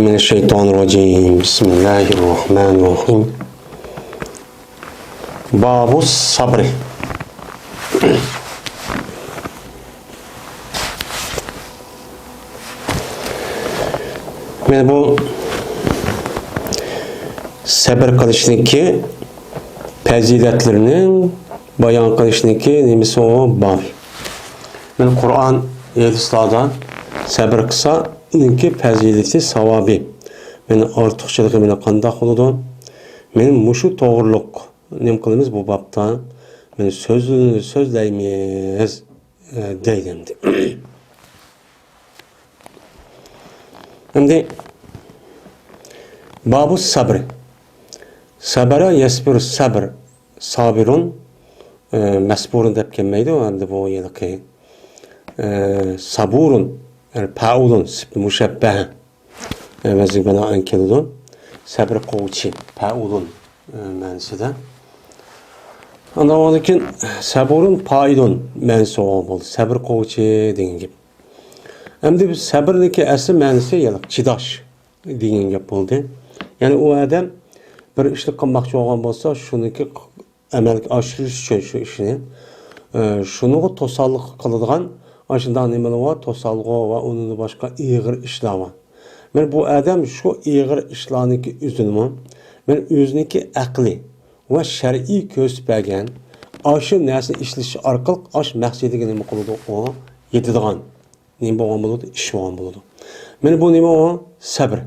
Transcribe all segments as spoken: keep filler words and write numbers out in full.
من الشيطان الرجيم. بسم الله الرحمن الرحيم. باب الصبر. مانا بۇ سەبر قىلىشنىڭكى پەزىلەتلىرىنىڭ بايان قىلىشنىڭكى نېمىسى ئۇ باب. مانا قۇرئان، ھەدىسلاردا سەبر قىلسا ئۇنىڭكى پەزىلىتى، ساۋابى، مانا ئارتۇقچىلىقى مانا قانداق بولىدۇ؟ مانا مۇشۇ توغرۇلۇق نېمە قىلىمىز بۇ بابتا؟ مانا سۆز، سۆزلەيمىز، ئە، دەيدۇ ئەمدى. ئەمدى بابۇ سەبر. سەبەرە يەسبىر سەبر. سابىرۇن، ئە، مەسبۇرۇن دەپ كەلمەيدۇ. ئەمدى بۇ ھېلىقى، ئە، سابۇرۇن، يەنى پائۇلۇن، سىپتى مۇشەببەھە. ئە، ۋەزنى بىنائەن كېلىدۇ. سەبر قىلغۇچى، پائۇلۇن، ئە، مەنىسىدە. ئاندىن كېيىن سەبۇرۇن پائىلۇن مەنىسى بولدى. سەبر قىلغۇچى دېگەن گەپ. ئەمدى بىز سەبىرنىڭكى ئەسلى مەنىسى يەنى چىداش دېگەن گەپ بولدى. يەنى ئۇ ئادەم بىر ئىشنى قىلماقچى بولغان بولسا، شۇنىڭكى ئەمەلگە ئاشۇرۇش ئۈچۈن شۇ ئىشنى، ئە، شۇنىڭغا توسالغۇ قىلىدىغان ئاشۇنداق نېمىلەر بار، توسالغۇ ۋە ئۇنىڭدىن باشقا ئېغىر ئىشلار بار. مانا بۇ ئادەم شۇ ئېغىر ئىشلارنىڭكى ئۆزىنىمۇ، مانا ئۆزىنىڭكى ئەقلى ۋە شەرئىي كۆرسىتىپ بەرگەن ئاشۇ نەرسىنى ئىشلىتىش ئارقىلىق ئاش مەقسىتىگە نېمە قىلىدۇ؟ ئۇ يېتىدىغان نېمە بولغان بولىدۇ؟ ئىش بولغان بولىدۇ. مانا بۇ نېمە ئۇ؟ سەبر،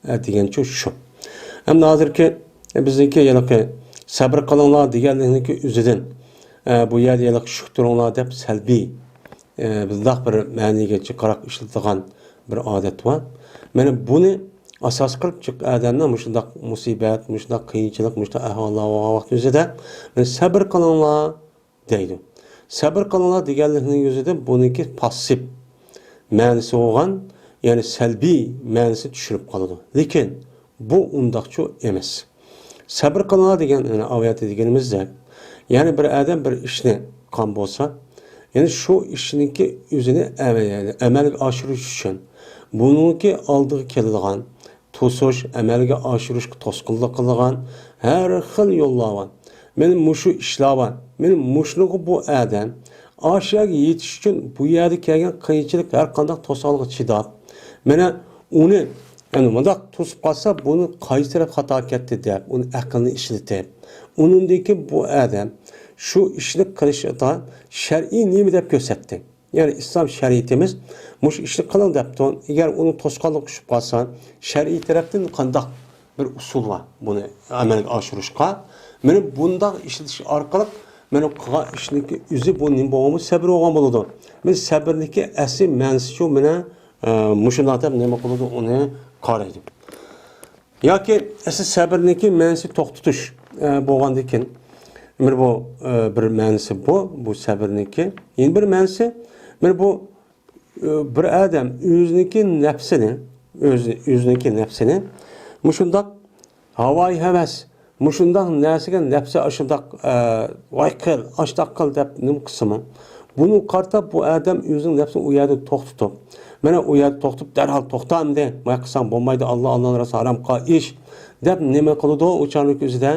ئە، دېگەنچۇ شۇ. ئەمدى ھازىرقى، ئە، بىزنىڭكى ھېلىقى سەبر قىلىڭلار دېگەنلىكنىڭكى ئۆزىدىن، ئە، بۇ يەردە ھېلىقى شۈكۈر تۇرۇڭلار دەپ سەلبىي، ئە، بۇنداق بىر مەنىگە جىقراق ئىشلىتىدىغان بىر ئادەت بار. مانا بۇنى ئاساس قىلىپ جىق ئادەمنىڭ مۇشۇنداق مۇسىبەت، مۇشۇنداق قىيىنچىلىق، مۇشۇنداق ئەھۋاللار بولغان ۋاقىت ئۆزىدە، مانا سەبر قىلىڭلار دەيدۇ. سەبر قىلىڭلار دېگەنلىكنىڭ ئۆزىدە بۇنىڭكى پاسسىپ مەنىسى بولغان، يەنى سەلبىي مەنىسى چۈشۈرۈپ قالىدۇ. لېكىن بۇ ئۇنداقچۇ ئەمەس. سەبر قىلىڭلار دېگەن، يەنى ئاۋۇ يەردە دېگىنىمىزدەك، يەنى بىر ئادەم بىر ئىشنى قىلغان بولسا، يەنى شۇ ئىشنىڭكى ئۆزىنى ئەمە-، يەنى ئەمەلگە ئاشۇرۇش ئۈچۈن بۇنىڭكى ئالدىغا كېلىدىغان توسۇش، ئەمەلگە ئاشۇرۇشقا توسقۇنلۇق قىلىدىغان ھەر خىل يوللار بار. مانا مۇشۇ ئىشلار بار. مانا مۇشۇنىڭغا بۇ ئادەم ئاشۇ يەرگە يېتىش ئۈچۈن بۇ يەردە كەلگەن قىيىنچىلىق، ھەر قانداق توسالغۇغا چىداپ، مانا ئۇنى، يەنى مۇنداق توسۇپ قالسا، بۇنى قايسى تەرەپ خاتا كەتتى دەپ، ئۇنى ئەقلىنى ئىشلىتىپ، ئۇنىڭدىن كېيىن بۇ ئادەم شۇ ئىشنى قىلىشىدا شەرئىي نېمە دەپ كۆرسەتتى؟ يەنى ئىسلام شەرىئىتىمىز مۇشۇ ئىشنى قىلىڭ دەپتۇ. ئەگەر ئۇنىڭ توسقانلىقى چۈشۈپ قالسا، شەرئىي تەرەپتىن قانداق بىر ئۇسۇل بار بۇنى ئەمەلگە ئاشۇرۇشقا؟ مانا بۇنداق ئىشلىتىش ئارقىلىق مانا قىلغان ئىشنىڭكى ئۆزى بۇ نېمە بولغان بولسا سەبر بولغان بولىدۇ. مانا سەبرنىڭكى ئەسلى مەنىسىچۇ مانا، ئە، مۇشۇنداق دەپ نېمە قىلىدۇ، ئۇنى قارايدۇ. ياكى ئەسلى سەبرنىڭكى مەنىسى توختىتىش، ئە، بولغاندىكىن، مانا بۇ، ئە، بىر مەنىسى بۇ، بۇ سەبرنىڭكى. يەنە بىر مەنىسى، مانا بۇ، ئە، بىر ئادەم ئۆزىنىڭكى نەپسىنى، ئۆزى، ئۆزىنىڭكى نەپسىنى مۇشۇنداق ھاۋايى ھەۋەس، مۇشۇنداق نەرسىگە نەپسى ئاشۇنداق، ئە، ۋاي قىل، ئاشتاق قىل دەپ نېمە قىلسىمۇ، بۇنىڭغا قارىتا بۇ ئادەم ئۆزىنىڭ نەپسىنى ئۇ يەردە توختىتىپ، مانا ئۇ يەردە توختىتىپ، دەرھال توختا ئەمدى، ماي قىلساڭ بولمايدۇ، ئاللا، ئاللانىڭ راسى ھارام قىلغان ئىش دەپ نېمە قىلىدۇ؟ ئۇ چاغنىڭ ئۆزىدە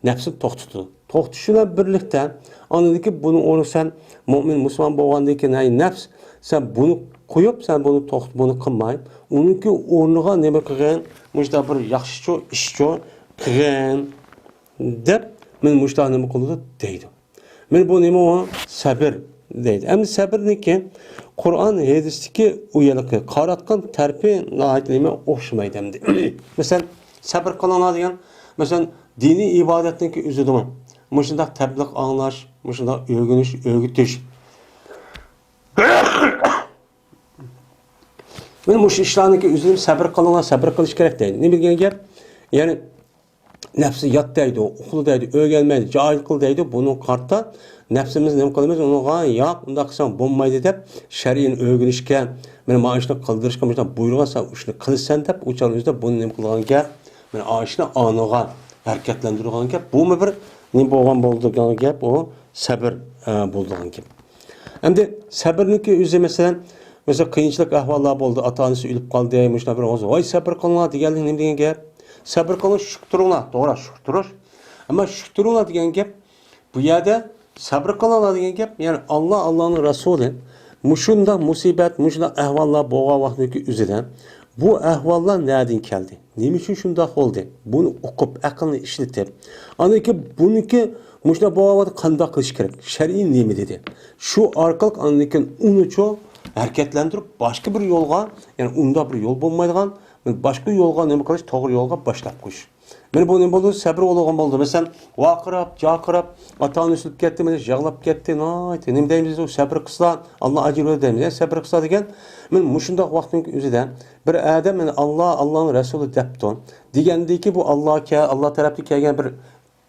نەپسىنى توختىتىدۇ. توختىتىش بىلەن بىرلىكتە، ئاندىن كېيىن بۇنىڭ ئورنىغا سەن مۆمىن، مۇسۇلمان بولغاندىن كېيىن، ھەي نەپس، سەن بۇنى قويۇپ، سەن بۇنى توخت-، بۇنى قىلماي، ئۇنىڭكى ئورنىغا نېمە قىلغىن؟ مۇشۇنداق بىر ياخشىچۇ، ئىشچۇ قىلغىن دەپ، مانا مۇشۇنداق نېمە قىلىدۇ دەيدۇ. مانا بۇ نېمە ئۇ؟ سەبر دەيدۇ. ئەمدى سەبرنىڭكى قۇرئان، ھەدىستىكى ئۇ يەرلىكى قاراتقان تەرىپى ناھايىتى نېمە ئوخشىمايدۇ ئەمدى. مەسىلەن، سەبر قىلىڭلار دېگەن، مەسىلەن، دىنىي ئىبادەتنىڭكى ئۆزىدىمۇ مۇشۇنداق تەبلىغ ئاڭلاش، مۇشۇنداق ئۆگىنىش، ئۆگىتىش. مانا مۇشۇ ئىشلارنىڭكى ئۆزىدىمۇ سەبر قىلىڭلار، سەبر قىلىش كېرەك دەيدۇ. نېمە دېگەن گەپ؟ يەنى نەپسى يات دەيدۇ، ئۇخلا دەيدۇ، ئۆگەنمەيدۇ، جاھىل قىل دەيدۇ. بۇنىڭغا قارىتا نەپسىمىز نېمە قىلىمىز؟ ئۇنىڭغا ياق، ئۇنداق قىلساڭ بولمايدۇ دەپ، شەرئىينى ئۆگىنىشكە، مانا، مانا ئىشنى قىلدۇرۇشقا مۇشۇنداق بۇيرۇغان، سەن ئۇ ئىشنى قىلىسەن دەپ، ئۇ چاغنىڭ ئۆزىدە بۇنى نېمە قىلغان گەپ؟ مانا ئاشۇنى ئانىغا ھەرىكەتلەندۈرىدىغان گەپ. بۇمۇ بىر نېمە بولغان بولىدىغان گەپ؟ ئۇ سەبر، ئە، بولىدىغان گەپ. ئەمدى سەبرنىڭكى ئۆزى، مەسىلەن، مەسىلەن، قىيىنچىلىق ئەھۋاللار بولدى، ئاتا-ئانىسى ئۆلۈپ قالدى، مۇشۇنداق بىر، ۋاي سەبرى قىلىڭلار دېگەنلىك نېمە دېگەن گەپ؟ سەبرى قىلىڭ، شۈكۈر تۇرۇڭلار. توغرا، شۈكۈر تۇرۇش. ئەمما شۈكۈر تۇرۇڭلار دېگەن گەپ، بۇ يەردە سەبرى قىلىڭلار دېگەن گەپ، يەنى ئاللا، ئاللانىڭ رەسۇلى مۇشۇنداق مۇسىبەت، مۇشۇنداق ئەھۋاللار بولغان ۋاقىتنىڭكى ئۆزىدە، بۇ ئەھۋاللار نەدىن كەلدى؟ نېمە ئۈچۈن شۇنداق بولدى؟ بۇنى ئۇقۇپ، ئەقىلنى ئىشلىتىپ، ئاندىن كېيىن بۇنىڭكى مۇشۇنداق بولغان ۋاقىتتا قانداق قىلىش كېرەك؟ شەرئىي نېمە دېدى؟ شۇ ئارقىلىق ئاندىن كېيىن ئۇنىچۇ ھەرىكەتلەندۈرۈپ، باشقا بىر يولغا، يەنى ئۇنداق بىر يول بولمايدىغان، باشقا يولغا نېمە قىلىش، توغرا يولغا باشلاپ قويۇش. مانا بۇ نېمە بولدى؟ سەبرى بولغان بولدى. مەسىلەن، ۋارقىراپ، جارقىراپ، ئاتا-ئانىسى ئۆلۈپ كەتتى، مانا يىغلاپ كەتتى، ناھايىتى. نېمە دەيمىز، ئۇ سەبرى قىلسا، ئاللا ئەجىر بېرىدۇ دەيمىز. يا سەبرى قىلسا دېگەن، مانا مۇشۇنداق ۋاقىتنىڭ ئۆزىدە بىر ئادەم، مانا ئاللا، ئاللانىڭ رەسۇلى دەپتۇ دېگەندىكى، بۇ ئاللا كە-، ئاللا تەرەپتىن كەلگەن بىر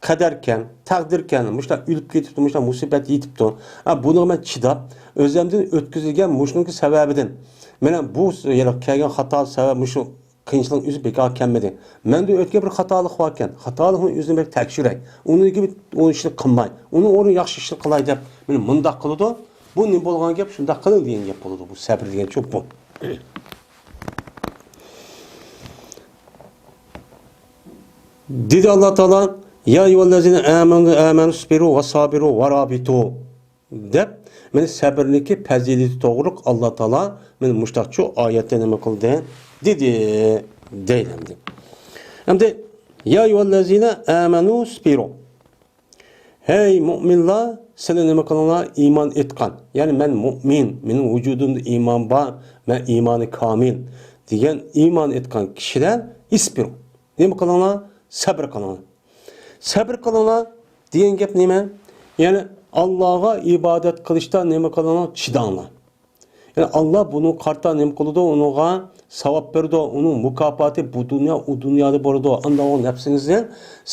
قەدەركەن، تەقدىركەن، مۇشۇنداق ئۆلۈپ كېتىپتۇ، مۇشۇنداق مۇسىبەت يېتىپتۇ. ھە، بۇنىڭغا مەن چىداپ، ئۆزۈمدىن ئۆتكۈزۈلگەن مۇشۇنىڭكى سەۋەبىدىن، مانا بۇ س-، يەنە كەلگەن خاتا سەۋەب مۇشۇ قىيىنچىلىق ئۆزى بىكار كەلمىدى. مەندىن ئۆتكەن بىر خاتالىق باركەن، خاتالىقنى ئۆزۈم بىر تەكشۈرەي. ئۇنىڭدىن كېيىن ئۇ ئىشنى قىلماي، ئۇنىڭ ئورنىغا ياخشى ئىشنى قىلاي دەپ، مانا مۇنداق قىلىدۇ. بۇ نېمە بولغان گەپ؟ شۇنداق قىلىڭ دېگەن گەپ بولىدۇ. بۇ سەبر دېگەن شۇ بۇ. دېدى ئاللا تائالا، يا ئەييۇھەللەزىنە ئامەنۇ، ئامەنۇ ئىسبىرۇ ۋە سابىرۇ ۋە رابىتۇ دەپ، مانا سەبرنىڭكى پەزىلىتى توغرۇلۇق ئاللا تائالا مانا مۇشتاقچۇ ئايەتتە نېمە قىلدى؟ دېدى. دەيدۇ ئەمدى. ئەمدى، يا ئەييۇھەللەزىنە ئامەنۇ ئىسبىرۇ. ھەي مۇئمىنلار، سىلەر نېمە قىلىڭلار؟ ئىمان ئېيتقان. يەنى مەن مۇئمىن، مېنىڭ ۋۇجۇدۇمدا ئىمان بار، مەن ئىمانى كامىل دېگەن ئىمان ئېيتقان كىشىلەر ئىسبىرۇ. نېمە قىلىڭلار؟ سەبرى قىلىڭلار. سەبرى قىلىڭلار دېگەن گەپ نېمە؟ يەنى ئاللاغا ئىبادەت قىلىشتا نېمە قىلىڭلار؟ چىداڭلار. يەنى ئاللا بۇنىڭغا قارىتا نېمە قىلىدۇ؟ ئۇنىڭغا ساۋاب بېرىدۇ. ئۇنىڭ مۇكاپاتى بۇ دۇنيا، ئۇ دۇنيادا بولىدۇ. ئانداق بولغان نەپسىڭىزنى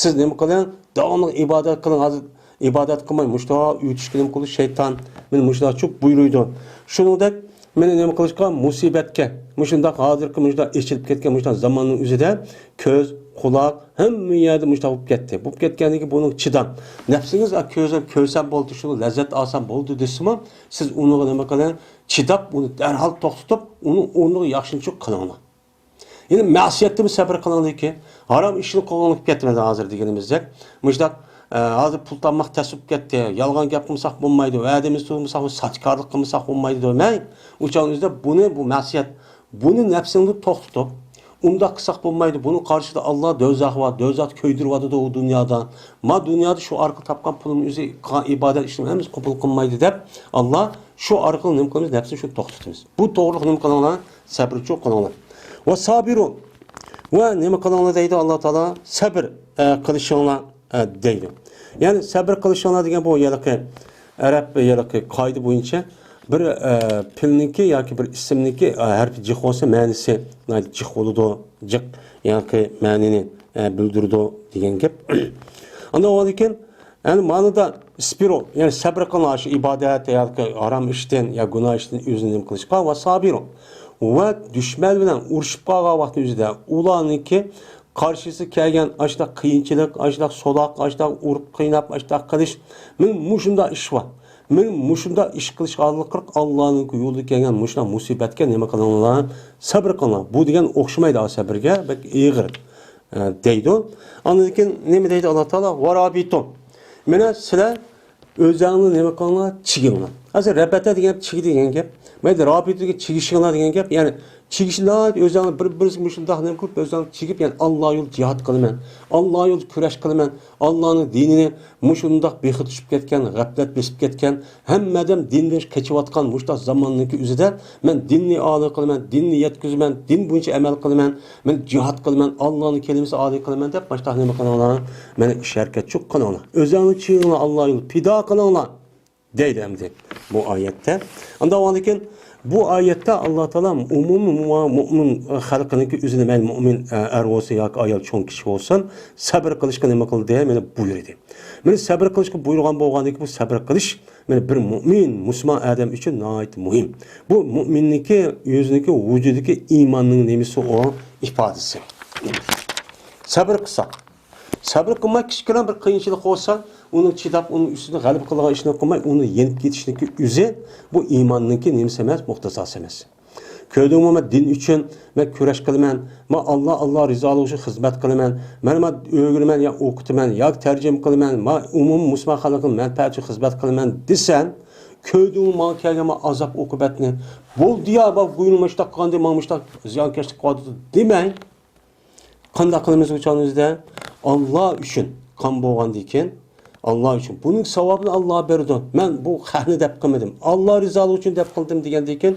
سىز نېمە قىلىڭ؟ داۋاملىق ئىبادەت قىلىڭ. ھازىر ئىبادەت قىلماي مۇشۇنداق ئۆتۈشكە نېمە قىلىدۇ؟ شەيتان مانا مۇشۇنداق چۇ بۇيرۇيدۇ. شۇنىڭدەك مانا نېمە قىلىشقا؟ مۇسىبەتكە، مۇشۇنداق ھازىرقى مۇشۇنداق ئېچىلىپ كەتكەن مۇشۇنداق زاماننىڭ ئۆزىدە كۆز، قۇلاق، ھەممە يەردە مۇشۇنداق بولۇپ كەتتى. بولۇپ كەتكەندىن كېيىن بۇنىڭغا چىداڭ. نەپسىڭىز، «ئا، كۆزۈم كۆرسەم بولدى، شۇنىڭ لەززەت ئالسام بولدى» دېسىمۇ، سىز ئۇنىڭغا نېمە قىلىڭ؟ چىداپ، ئۇنى دەرھال توختىتىپ، ئۇنىڭ ئورنىغا ياخشىنى قىلىڭلار. يەنى مەسىيەتتىمۇ سەبرى قىلىڭلىكى، ھارام ئىشنى قىلغانلىق كەتمىدى ھازىر دېگىنىمىزدەك. مۇشۇنداق، ئە، ھازىر پۇل تاپماق تەس بولۇپ كەتتى، يالغان گەپ قىلمىساق بولمايدۇ، ۋەدىمىزنى تۇتمىساق، ساختىكارلىق قىلمىساق بولمايدۇ دېمەي، ئۇ چاغنىڭ ئۆزىدە بۇنى، بۇ مەسىيەت، بۇنى نەپسىڭدە توختىتىپ، ئۇنداق قىلساق بولمايدۇ، بۇنىڭ قارشىسىدا ئاللا دوزاخ بار، دوزاختا كۆيدۈرۈۋاتىدۇ ئۇ دۇنيادا. ما دۇنيادا شۇ ئارقىلىق تاپقان پۇلۇم ئۆزى قىلغان ئىبادەت ئىشلىرىم ھەممىسى قوبۇل قىلمايدۇ دەپ، ئاللا شۇ ئارقىلىق نېمە قىلىمىز؟ نەپسىنى شۇ توختىتىمىز. بۇ توغرۇلۇق نېمە قىلىڭلار؟ سەبرچۇ قىلىڭلار. ۋە سابىرۇ. ۋە نېمە قىلىڭلار دەيدۇ ئاللا تائالا؟ سەبر، ئە، قىلىشىڭلار، ئە، دەيدۇ. يەنى سەبر قىلىشىڭلار دېگەن بۇ ھېلىقى ئەرەب ھېلىقى قائىدە بويىچە بىر، ئە، پېئىلنىڭكى ياكى بىر ئىسىمنىڭكى، ئە، ھەرپى جىق بولسا مەنىسى ناھايىتى جىق بولىدۇ. جىق، ياكى مەنىنى، ئە، بىلدۈرىدۇ دېگەن گەپ. ئاندىن ئۇنىڭدىن كېيىن، يەنى مانىدا ئىسبىرۇ، يەنى سەبر قىلىڭلار شۇ ئىبادەت ياكى ھارام ئىشتىن يا گۇناھ ئىشتىن ئۆزىنى نېمە قىلىشقا، ۋە سابىرۇ. ۋە دۈشمەن بىلەن ئۇرۇشۇپ قالغان ۋاقىتنىڭ ئۆزىدە ئۇلارنىڭكى قارشىسىغا كەلگەن ئاشۇنداق قىيىنچىلىق، ئاشۇنداق سولاق، ئاشۇنداق ئۇرۇپ قىيناپ، ئاشۇنداق قىلىش، مانا مۇشۇنداق ئىش بار. مانا مۇشۇنداق ئىش قىلىشقا ھالقىرىق ئاللانىڭ يولىدا كەلگەن مۇشۇنداق مۇسىبەتكە نېمە قىلىڭلار؟ سەبر قىلىڭلار. بۇ دېگەن ئوخشىمايدۇ سەبرگە، بەك ئېغىر، ئە، دەيدۇ. ئاندىن كېيىن نېمە دەيدۇ ئاللا تائالا؟ ۋە رابىتۇ. مانا سىلەر ئۆزەڭنى نېمە قىلىڭلار؟ چىگىڭلار. ھازىر رەبەتە دېگەن چىگى دېگەن گەپ. مەيلى رابىتە دېگەن چىگىشىڭلار دېگەن گەپ. يەنى چىگىشىڭلار، ئۆزەڭنى بىر-بىرسىگە مۇشۇنداق نېمە قىلىپ، ئۆزەڭنى چىگىپ، يەنى ئاللا يولىدا جىھاد قىلىمەن، ئاللا يولىدا كۈرەش قىلىمەن، ئاللانىڭ دىنىنى مۇشۇنداق بىخى چۈشۈپ كەتكەن، غەپلەت بېسىپ كەتكەن، ھەممە ئادەم دىندىن قېچىۋاتقان مۇشۇنداق زاماننىڭكى ئۆزىدە مەن دىننى ئالا قىلىمەن، دىننى يەتكۈزىمەن، دىن بويىچە ئەمەل قىلىمەن، مەن جىھاد قىلىمەن، ئاللانىڭ كەلىمىسى ئالىي قىلىمەن دەپ مۇشۇنداق نېمە قىلىڭلار؟ مانا ئىش ھەرىكەت چۇق قىلىڭلار. ئۆزەڭنى چىگىڭلار، ئاللا يولىدا پىدا قىلىڭلار. دەيدۇ ئەمدى بۇ ئايەتتە. ئاندىن ئاندىن كېيىن بۇ ئايەتتە ئاللا تائالا ئومۇمىي مۇ-، مۇئمىن خەلقىنىڭكى ئۆزىنى مەيلى مۇئمىن ئەر بولسۇن ياكى ئايال چوڭ كىشى بولسۇن، سەبر قىلىشقا نېمە قىلدى؟ مانا بۇيرۇدى. مانا سەبر قىلىشقا بۇيرۇغان بولغاندىن كېيىن بۇ سەبر قىلىش مانا بىر مۇئمىن، مۇسۇلمان ئادەم ئۈچۈن ناھايىتى مۇھىم. بۇ مۇئمىننىڭكى ئۆزىنىڭكى ۋۇجۇدىدىكى ئىماننىڭ نېمىسى ئۇ؟ ئىپادىسى. سەبر قىلساق، سەبرى قىلماي، كىچىككىنە بىر قىيىنچىلىق بولسا، ئۇنى چىداپ، ئۇنىڭ ئۈستىدە غەلىبە قىلىدىغان ئىشنى قىلماي، ئۇنى يېنىپ كېتىشنىڭكى ئۆزى، بۇ ئىماننىڭكى نېمىسى ئەمەس، مۇقتەزاسى ئەمەس. كۆردۈڭمۇ، مەن دىن ئۈچۈن مەن كۈرەش قىلىمەن، مەن ئاللا، ئاللا رىزالىقى ئۈچۈن خىزمەت قىلىمەن، مەن، مەن ئۆگىنىمەن يا ئوقۇتىمەن ياكى تەرجىمە قىلىمەن، مەن ئومۇمىي مۇسۇلمان خەلقىنىڭ مەنپەئەتى ئۈچۈن خىزمەت قىلىمەن دېسەڭ، كۆردۈڭمۇ ماڭا كەلگەن ئازاب ئوقۇبەتنى؟ بولدى يا، بۇ يىل مۇشۇنداق قىلغاندىن ماڭا مۇشۇنداق زىيانكەشلىك قىلىۋاتىدۇ دېمەي، قانداق قىلىمىز ئۇ چاغنىڭ ئۆزىدە؟ ئاللا ئۈچۈن قان بولغاندىن كېيىن، ئاللا ئۈچۈن. بۇنىڭ ساۋابىنى ئاللا بېرىدۇ. مەن بۇ خەقنى دەپ قىلمىدىم. ئاللا رىزالىقى ئۈچۈن دەپ قىلدىم دېگەندىن كېيىن،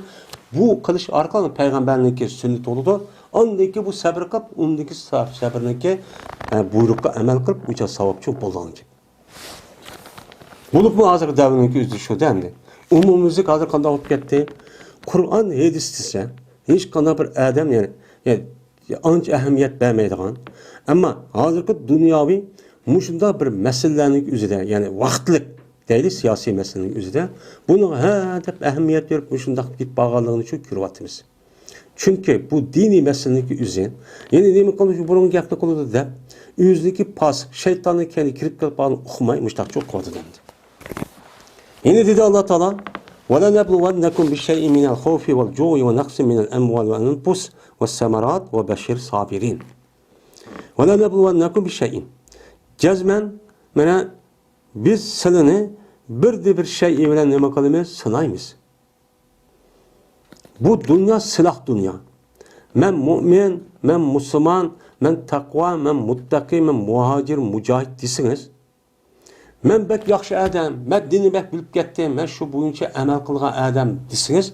بۇ قىلىش ئارقىلىق پەيغەمبەرنىڭكى سۈننىتى بولىدۇ. ئاندىن كېيىن بۇ سەبر قىلىپ، ئۇندىن كېيىن سەبرنىڭكى، ئە، بۇيرۇققا ئەمەل قىلىپ، ئۇ چاغ ساۋابچى بولىدىغان گەپ. بولۇپمۇ ھازىرقى دەۋرنىڭكى ئۆزى شۇ-دە ئەمدى. ئومۇميۈزلۈك ھازىر قانداق بولۇپ كەتتى؟ قۇرئان، ھەدىس دېسە، ھېچقانداق بىر ئادەم، يەنى، يەنى ئانچە ئەھمىيەت بەرمەيدىغان. ئەمما ھازىرقى دۇنياۋى مۇشۇنداق بىر مەسىلىلەرنىڭ ئۆزىدە، يەنى ۋاقىتلىق دەيلى، سىياسىي مەسىلىنىڭ ئۆزىدە بۇنىڭغا ھە دەپ ئەھمىيەت بېرىپ مۇشۇنداق كېتىپ بارغانلىقىنى شۇ كۆرۈۋاتىمىز. چۈنكى بۇ دىنىي مەسىلىنىڭكى ئۆزى، يەنى نېمە قىلىدۇ، شۇ بۇرۇنقى گەپنى قىلىدۇ دەپ، ئۆزىنىڭكى پاسىق، شەيتاننىڭ كەينىگە كىرىپ كېلىپ قالغىنىنى ئۇقماي، مۇشۇنداق چوق قىلىۋاتىدۇ ئەمدى. يەنە دېدى ئاللا تائالا، ولنبلونكم بشيء من الخوف والجوع ونقص من الأموال والأنفس والثمرات وبشر الصابرين. ولنبلونكم بشيء. جەزمەن، مانا، بىز سىلىنى بىردە بىر شەيئى بىلەن نېمە قىلىمىز؟ سىنايمىز. بۇ دۇنيا سىلاھ دۇنيا. مەن مۇئمىن، مەن مۇسۇلمان، مەن تەقۋا، مەن مۇتتەقى، مەن مۇھاجىر، مۇجاھىد دېسىڭىز، مەن بەك ياخشى ئادەم، مەن دىننى بەك بىلىپ كەتتىم، مەن شۇ بويىچە ئەمەل قىلغان ئادەم دېسىڭىز،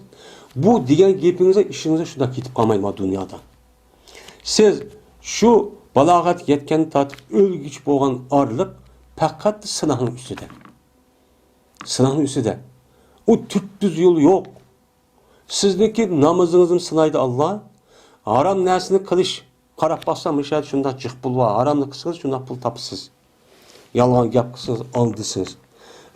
بۇ دېگەن گېپىڭىز ئىشىڭىز شۇنداق كېتىپ قالمايدۇ دۇنيادا. سىز شۇ بالاغەتكە يەتكەندىن تارتىپ ئۆلگۈچە بولغان ئارىلىق پەقەت سىناقنىڭ ئۈستىدە. سىناقنىڭ ئۈستىدە. ئۇ تۈپتۈز يول يوق. سىزنىڭكى نامىزىڭىزنى سىنايدۇ ئاللا. ھارام نەرسىنى قىلىش، قاراپ باقسام، مۇشۇ يەردە شۇنداق جىق پۇل بار. ھارامنى قىلسىڭىز، شۇنداق پۇل تاپىسىز. يالغان گەپ قىلسىڭىز، ئالدىسىڭىز.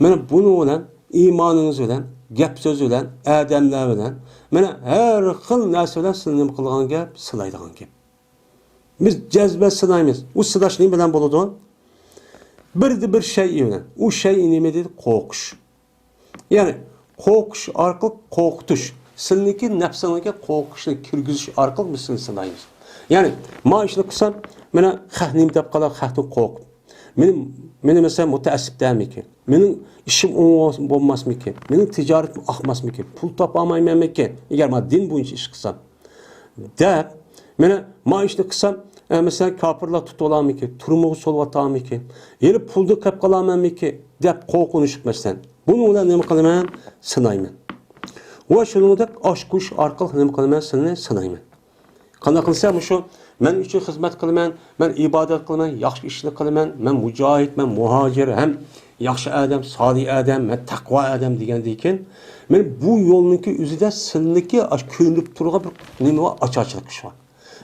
مانا بۇنىڭ بىلەن، ئىمانىڭىز بىلەن، گەپ سۆز بىلەن، ئادەملەر بىلەن، مانا ھەر خىل نەرسە بىلەن سىلەي نېمە قىلىدىغان گەپ، سىنايدىغان گەپ. بىز جەزمەن سىنايمىز. ئۇ سىناش نېمە بىلەن بولىدۇ؟ بىردە بىر شەيئى بىلەن. ئۇ شەيئى نېمە دېدى؟ قورقۇش. يەنى قورقۇش ئارقىلىق قورقۇتۇش. سىلىنىڭكى نەپسىڭىزگە قورقۇشنى كىرگۈزۈش ئارقىلىق بىز سىلىنى سىنايمىز. يەنى، مانا ئىشنى قىلسام، مانا خەق نېمە دەپ قالار، خەقتىن قورقۇپ. مېنى، مېنى مەسىلەن، مۇتەئەسسىپ دەرمىكىن؟ مېنىڭ ئىشىم ئوڭ بولماسمىكىن؟ مېنىڭ تىجارىتىم ئاقماسمىكىن؟ پۇل تاپالمايمەنمىكىن؟ ئەگەر مانا دىن بويىچە ئىش قىلسام. دەپ، مانا، مانا ئىشنى قىلسام، ئە، مەسىلەن، كاپىرلار تۇتۇۋالامىكىن، تۈرمىگە سولىۋاتامىكىن، يەنە پۇلنى قىلىپ قالامەنمىكىن دەپ قورقۇنۇش، مەسىلەن. بۇنىڭ بىلەن نېمە قىلىمەن؟ سىنايمەن. ۋە شۇنىڭدەك ئاش قويۇش ئارقىلىق نېمە قىلىمەن؟ سىلىنى سىنايمەن. قانداق قىلسا، مۇشۇ مەن ئۈچۈن خىزمەت قىلىمەن، مەن ئىبادەت قىلىمەن، ياخشى ئىشنى قىلىمەن، مەن مۇجاھىد، مەن مۇھاجىر ھەم ياخشى ئادەم، سالىھ ئادەم، مەن تەقۋا ئادەم دېگەندىن كېيىن، مانا بۇ يولنىڭكى ئۆزىدە سىلىنىڭكى ئاش كۆرۈنۈپ تۇرغان بىر نېمە بار، ئاچارچىلىق ئىش بار.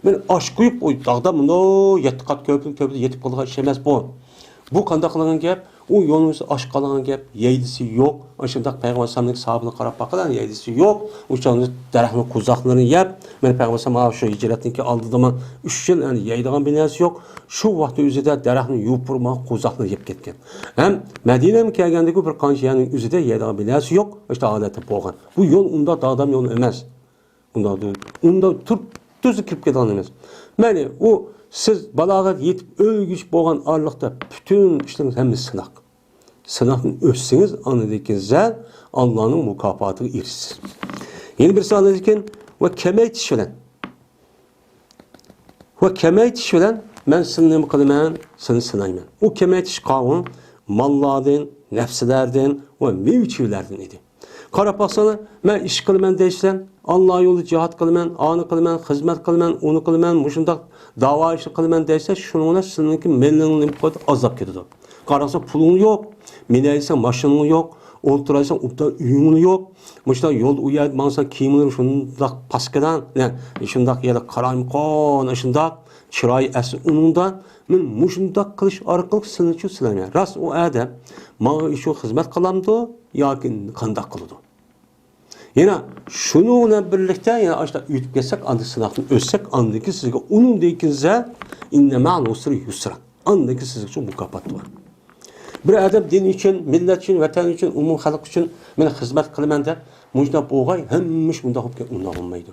مانا ئاش قويۇپ، ئۇ داغدا مۇنداق يەتتە قات كۆپۈرنىڭ تۆپىدە يېتىپ قالغان ئىش ئەمەس بۇ. بۇ قانداق قىلغان گەپ؟ ئۇ يولنىڭ ئۈستىدە ئاش قالغان گەپ، يەيدىسى يوق. ئاشۇنداق پەيغەمبەر ئەلەيھىسسالامنىڭ ساھابىلىرىگە قاراپ باققىلا، يەيدىسى يوق. ئۇ چاغدا دەرەخنىڭ قوزاقلىرىنى يەپ، مانا پەيغەمبەر ئەلەيھىسسالام شۇ ھىجرەتتىن كېيىن ئالدىدا ئۈچ يىل، يەنى يەيدىغان بىر نەرسە يوق. شۇ ۋاقىتنىڭ ئۆزىدە دەرەخنى يوپۇرماق قوزاقلىرى يەپ كەتكەن. ھەم مەدىنەگە كەلگەندىكى بىر قانچە يەرنىڭ ئۆزىدە يەيدىغان بىر نەرسە يوق. ئاشۇنداق ھالەتتە بولغان. بۇ يول ئۇنداق داغدام يول ئەمەس. ئۇنداق دۇ-، ئۇنداق تۇرۇپ تۈزۈك كىرىپ كېتىدىغان ئەمەس. مەيلى، ئۇ سىز بالاغەت يېتىپ ئۆلگۈچە بولغان ئارىلىقتا پۈتۈن ئىشلىرىڭىز ھەممىسى سىناق. سىناقتىن ئۆتسىڭىز، ئاندىن كېيىن زەل ئاللانىڭ مۇكاپاتىغا ئېرىشىسىز. يەنە بىرسى ئاندىن كېيىن، ۋە كېمەيتىش بىلەن. ۋە كېمەيتىش بىلەن مەن سىلىنى نېمە قىلىمەن؟ سىلىنى سىنايمەن. ئۇ كېمەيتىش قاۋۇم ماللاردىن، نەپسىلەردىن ۋە مېۋە-چېۋىلەردىن ئىدى. قاراپ باقساڭلار، مەن ئىش قىلىمەن دەيسىلەر، ئاللا يولىدا جىھاد قىلىمەن، ئانى قىلىمەن، خىزمەت قىلىمەن، ئۇنى قىلىمەن، مۇشۇنداق داۋا ئىشى قىلىمەن دەيسىلەر، شۇنىڭ بىلەن سىلىنىڭكى مېلىڭ نېمە قىلىدۇ؟ ئازلاپ كېتىدۇ. قارىساڭ، پۇلۇڭ يوق، مىنەيسەن، ماشىنىڭ يوق، ئولتۇرايسەن، ئوبدان ئۆيۈڭ يوق. مۇشۇنداق يولدا ئۇ يەردە ماڭساڭ، كىيىملىرىڭ شۇنداق پاسكىنا، شۇنداق يەنە قارايمىقان، شۇنداق چىرايى ئەسلى ئۇنىڭدا. مەن مۇشۇنداق قىلىش ئارقىلىق سىلىنى شۇ سىلايمەن. راست ئۇ ئادەم ماڭا شۇ خىزمەت قىلامدۇ ياكى قانداق قىلىدۇ؟ يەنە شۇنىڭ بىلەن بىرلىكتە يەنە ئاشۇنداق ئۆتۈپ كەتسەك، ئاندىن سىناقتىن ئۆتسەك، ئاندىن كېيىن سىزگە ئۇنىڭدىن كېيىن زە-، إن مع العسر يسرا. ئاندىن كېيىن سىزگە شۇ مۇكاپات بار. بىر ئادەم دىن ئۈچۈن، مىللەت ئۈچۈن، ۋەتەن ئۈچۈن، ئومۇمىي خەلق ئۈچۈن مەن خىزمەت قىلىمەن دەپ، مۇشۇنداق بولغاي، ھەممە ئىش مۇنداق بولۇپ كېتىپ، ئۇنداق بولمايدۇ.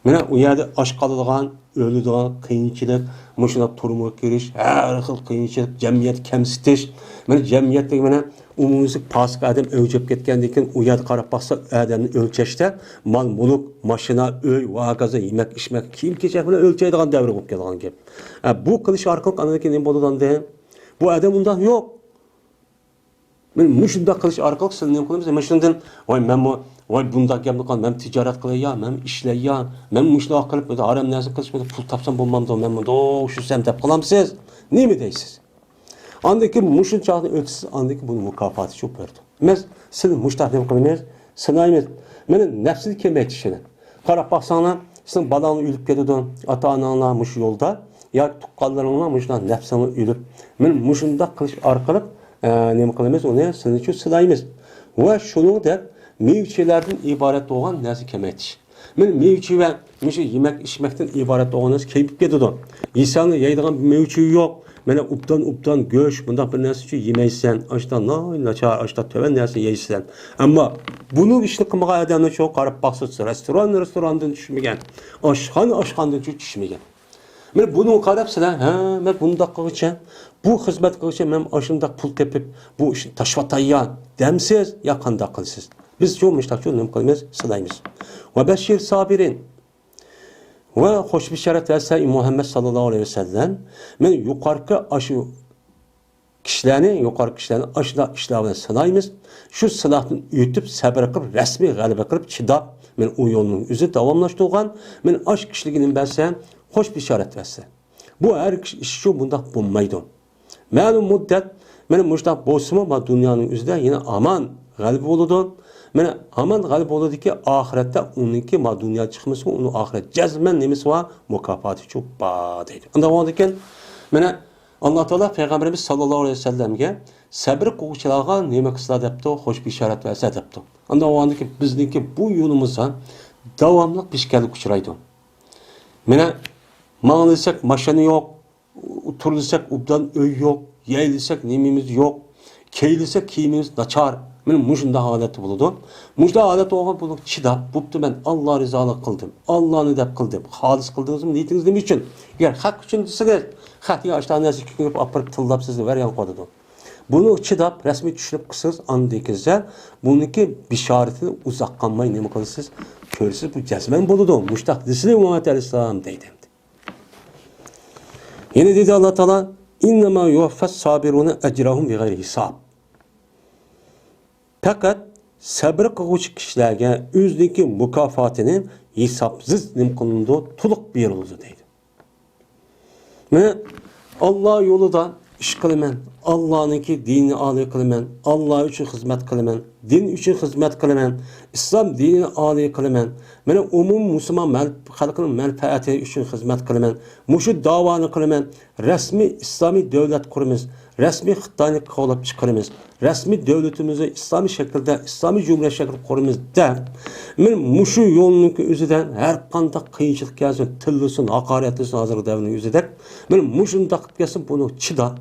مانا ئۇ يەردە ئاچ قالىدىغان، ئۆلىدىغان، قىيىنچىلىق، مۇشۇنداق تۈرمىگە كىرىش، ھەر خىل قىيىنچىلىق، جەمئىيەت كەمسىتىش. مانا جەمئىيەتتىكى مانا ئومۇميۈزلۈك پاسىق ئادەم ئەۋج ئېلىپ كەتكەندىن كېيىن، ئۇ يەردە قاراپ باقسا، ئادەمنى ئۆلچەشتە مال-مۈلۈك، ماشىنا، ئۆي ۋە ھاكازا، يېمەك-ئىچمەك، كىيىم-كېچەك بىلەن ئۆلچەيدىغان دەۋرگە بولۇپ كەلگەن گەپ. ھە، بۇ قىلىش ئارقىلىق ئاندىن كېيىن نېمە بولىدۇ ئاندىن؟ بۇ ئادەم ئۇنداق يوق. مانا مۇشۇنداق قىلىش ئارقىلىق سىلەر نېمە قىلىمىز؟ مانا شۇندىن، ۋاي، مەنمۇ، ۋاي، بۇنداق گەپنى قىل، مەن تىجارەت قىلاي يا، مەن ئىشلەي يا، مەن مۇشۇنداق قىلىپ، ھارام نەرسە قىلىش بىلەن پۇل تاپسام بولمامدۇ، مەن مۇنداق ئىشلىسەم دەپ قالامسىز؟ نېمە دەيسىز؟ ئاندىن كېيىن مۇشۇ چاغنى ئۆتسىز، ئاندىن كېيىن بۇنى مۇكاپاتى شۇ بېرىدۇ. ئەمەس، سىلەر مۇشۇنداق نېمە قىلىمىز؟ سىنايمىز. مانا نەپسىنى كېمەيتىشىنى. قاراپ باقساڭلار، سىزنىڭ بالاڭلار ئۆلۈپ كېتىدۇ، ئاتا-ئاناڭلار مۇشۇ يولدا، ياكى تۇغقانلىرىڭلار مۇشۇنداق نەپسىڭلار ئۆلۈپ، مانا مۇشۇنداق قىلىش ئارقىلىق، ئە، نېمە قىلىمىز؟ ئۇنى سىلىنى شۇ سىنايمىز. ۋە شۇنىڭدەك مېۋە-چېۋىلەردىن ئىبارەت بولغان نەرسە كېمەيتىش. مانا مېۋە-چېۋە، مۇشۇ يېمەك-ئىچمەكتىن ئىبارەت بولغان نەرسە كېمىيىپ كېتىدۇ. يېسەڭلار يەيدىغان مېۋە-چېۋە يوق. مانا ئوبدان، ئوبدان گۆش، بۇنداق بىر نەرسە ئۈچۈن يېمەيسەن. ئاشتا ناھايىتى ناچار، ئاشتا تۆۋەن نەرسە يەيسەن. ئەمما بۇنىڭ ئىشىنى قىلمىغان ئادەملەر شۇ قاراپ باقسا، رېستوران، رېستوراندىن چۈشمىگەن. ئاشخانا، ئاشخانىدىن چۈشمىگەن. مانا بۇنىڭغا قاراپ سىلەر، ھە، مەن بۇنداق قىلغۇچە، بۇ خىزمەت قىلغۇچە مەن ئاشۇنداق پۇل تېپىپ، بۇ ئىشنى تاشلىۋاتاييان دەمسىز يا قانداق قىلىسىز؟ بىز شۇ مۇشتاق شۇ نېمە قىلىمىز، سىلايمىز. ۋە بەششىر سابىرىن. ۋە خوش بېشارەت بەرسە مۇھەممەد ساللاللاھۇ ئەلەيھى ۋەسەللەم، مەن يۇقارقى ئاشۇ كىشىلەرنى، يۇقارقى كىشىلەرنى ئاشۇنداق ئىشلار بىلەن سىنايمىز. شۇ سىناقتىن ئۆتۈپ، سەبرى قىلىپ، رەسمىي غەلىبە قىلىپ، چىداپ، مەن ئۇ يولنىڭ ئۆزىنى داۋاملاشتۇرغان، مەن ئاش كىشىلىكىنى بەرسەم، خوش بېشارەت بەرسە. بۇ ھەر ئىش ئۈچۈن بۇنداق بولمايدۇ. مەلۇم مۇددەت، مانا مۇشۇنداق بولسىمۇ، ما دۇنيانىڭ ئۆزىدە يەنە ھامان غەلىبە بولىدۇ. مانا ھامان غەلىبە بولىدۇكى، ئاخىرەتتە ئۇنىڭكى ما دۇنيا چىقمىسىمۇ، ئۇنىڭ ئاخىرەت جەزمەن نېمىسى بار؟ مۇكاپاتى شۇ بار دەيدۇ. ئۇنداق بولغاندىكىن، مانا ئاللا تائالا پەيغەمبىرىمىز ساللاللاھۇ ئەلەيھى ۋەسەللەمگە سەبرى قىلغۇچىلارغا نېمە قىلسىلا دەپتۇ، خوش بېشارەت بەرسە دەپتۇ. ئانداق بولغاندىكىن بىزنىڭكى بۇ يولىمىزدا داۋاملىق پېشكەللىك ئۇچرايدۇ. مانا ماڭا دېسەك ماشىنا يوق، تۇرۇۋالساق ئوبدان ئۆي يوق، يەيلىسەك نېمىمىز يوق، كىيىۋالساق كىيىمىمىز ناچار. مانا مۇشۇنداق ھالەتتە بولىدۇ. مۇشۇنداق ھالەتتە بولغان بۇنى چىداپ، بوپتۇ، مەن ئاللا رىزالىقى قىلدىم، ئاللانى دەپ قىلدىم، خالىس قىلدىڭىزمۇ؟ نىيىتىڭىز نېمە ئۈچۈن؟ ئەگەر خەق ئۈچۈن دېسىڭىز، خەق دېگەن ئاشۇنداق نەرسە كۆرۈپ ئاپىرىپ تىللاپ سىزنى بەرگەن قىلىدۇ. بۇنى چىداپ، رەسمىي چۈشىنىپ قىلسىڭىز، ئاندىن كېيىنسە بۇنىڭكى بېشارىتىنى ئۇزاق قالماي نېمە قىلىسىز؟ كۆرىسىز، بۇ جەزمەن بولىدۇ. مۇشۇنداق دېسىلى مۇھەممەد ئەلەيھىسسالام دەيدۇ. يەنە دېدى ئاللا تائالا، «ئىننەما يۇۋەففەس سابىرۇنە ئەجرەھۇم بىغەيرى ھىساب.» پەقەت سەبرى قىلغۇچى كىشىلەرگە ئۆزىنىڭكى مۇكاپاتىنى ھېسابسىز نېمە قىلىنىدۇ، تولۇق بېرىلىدۇ دەيدۇ. مەن ئاللا يولىدا ئىش قىلىمەن، ئاللانىڭكى دىنىنى ئالىي قىلىمەن، ئاللا ئۈچۈن خىزمەت قىلىمەن، دىن ئۈچۈن خىزمەت قىلىمەن، ئىسلام دىنىنى ئالىي قىلىمەن، مەن ئومۇمىي مۇسۇلمان مەن-، خەلقىنىڭ مەنپەئەتى ئۈچۈن خىزمەت قىلىمەن، مۇشۇ داۋانى قىلىمەن، رەسمىي ئىسلامىي دۆلەت قۇرىمىز، رەسمىي خىتاينى قوغلاپ چىقىرىمىز، رەسمىي دۆلىتىمىزنى ئىسلامىي شەكىلدە، ئىسلامىي جۇمھۇرىيەت شەكلىدە قۇرىمىز دەپ، مەن مۇشۇ يولنىڭكى ئۆزىدە ھەر قانداق قىيىنچىلىق كەلسۇن، تىللىسۇن، ھاقارەتلىسۇن، ھازىرقى دەۋرنىڭ ئۆزىدەك، مەن مۇشۇنداق قىلىپ كەلسۇن، بۇنى چىداپ،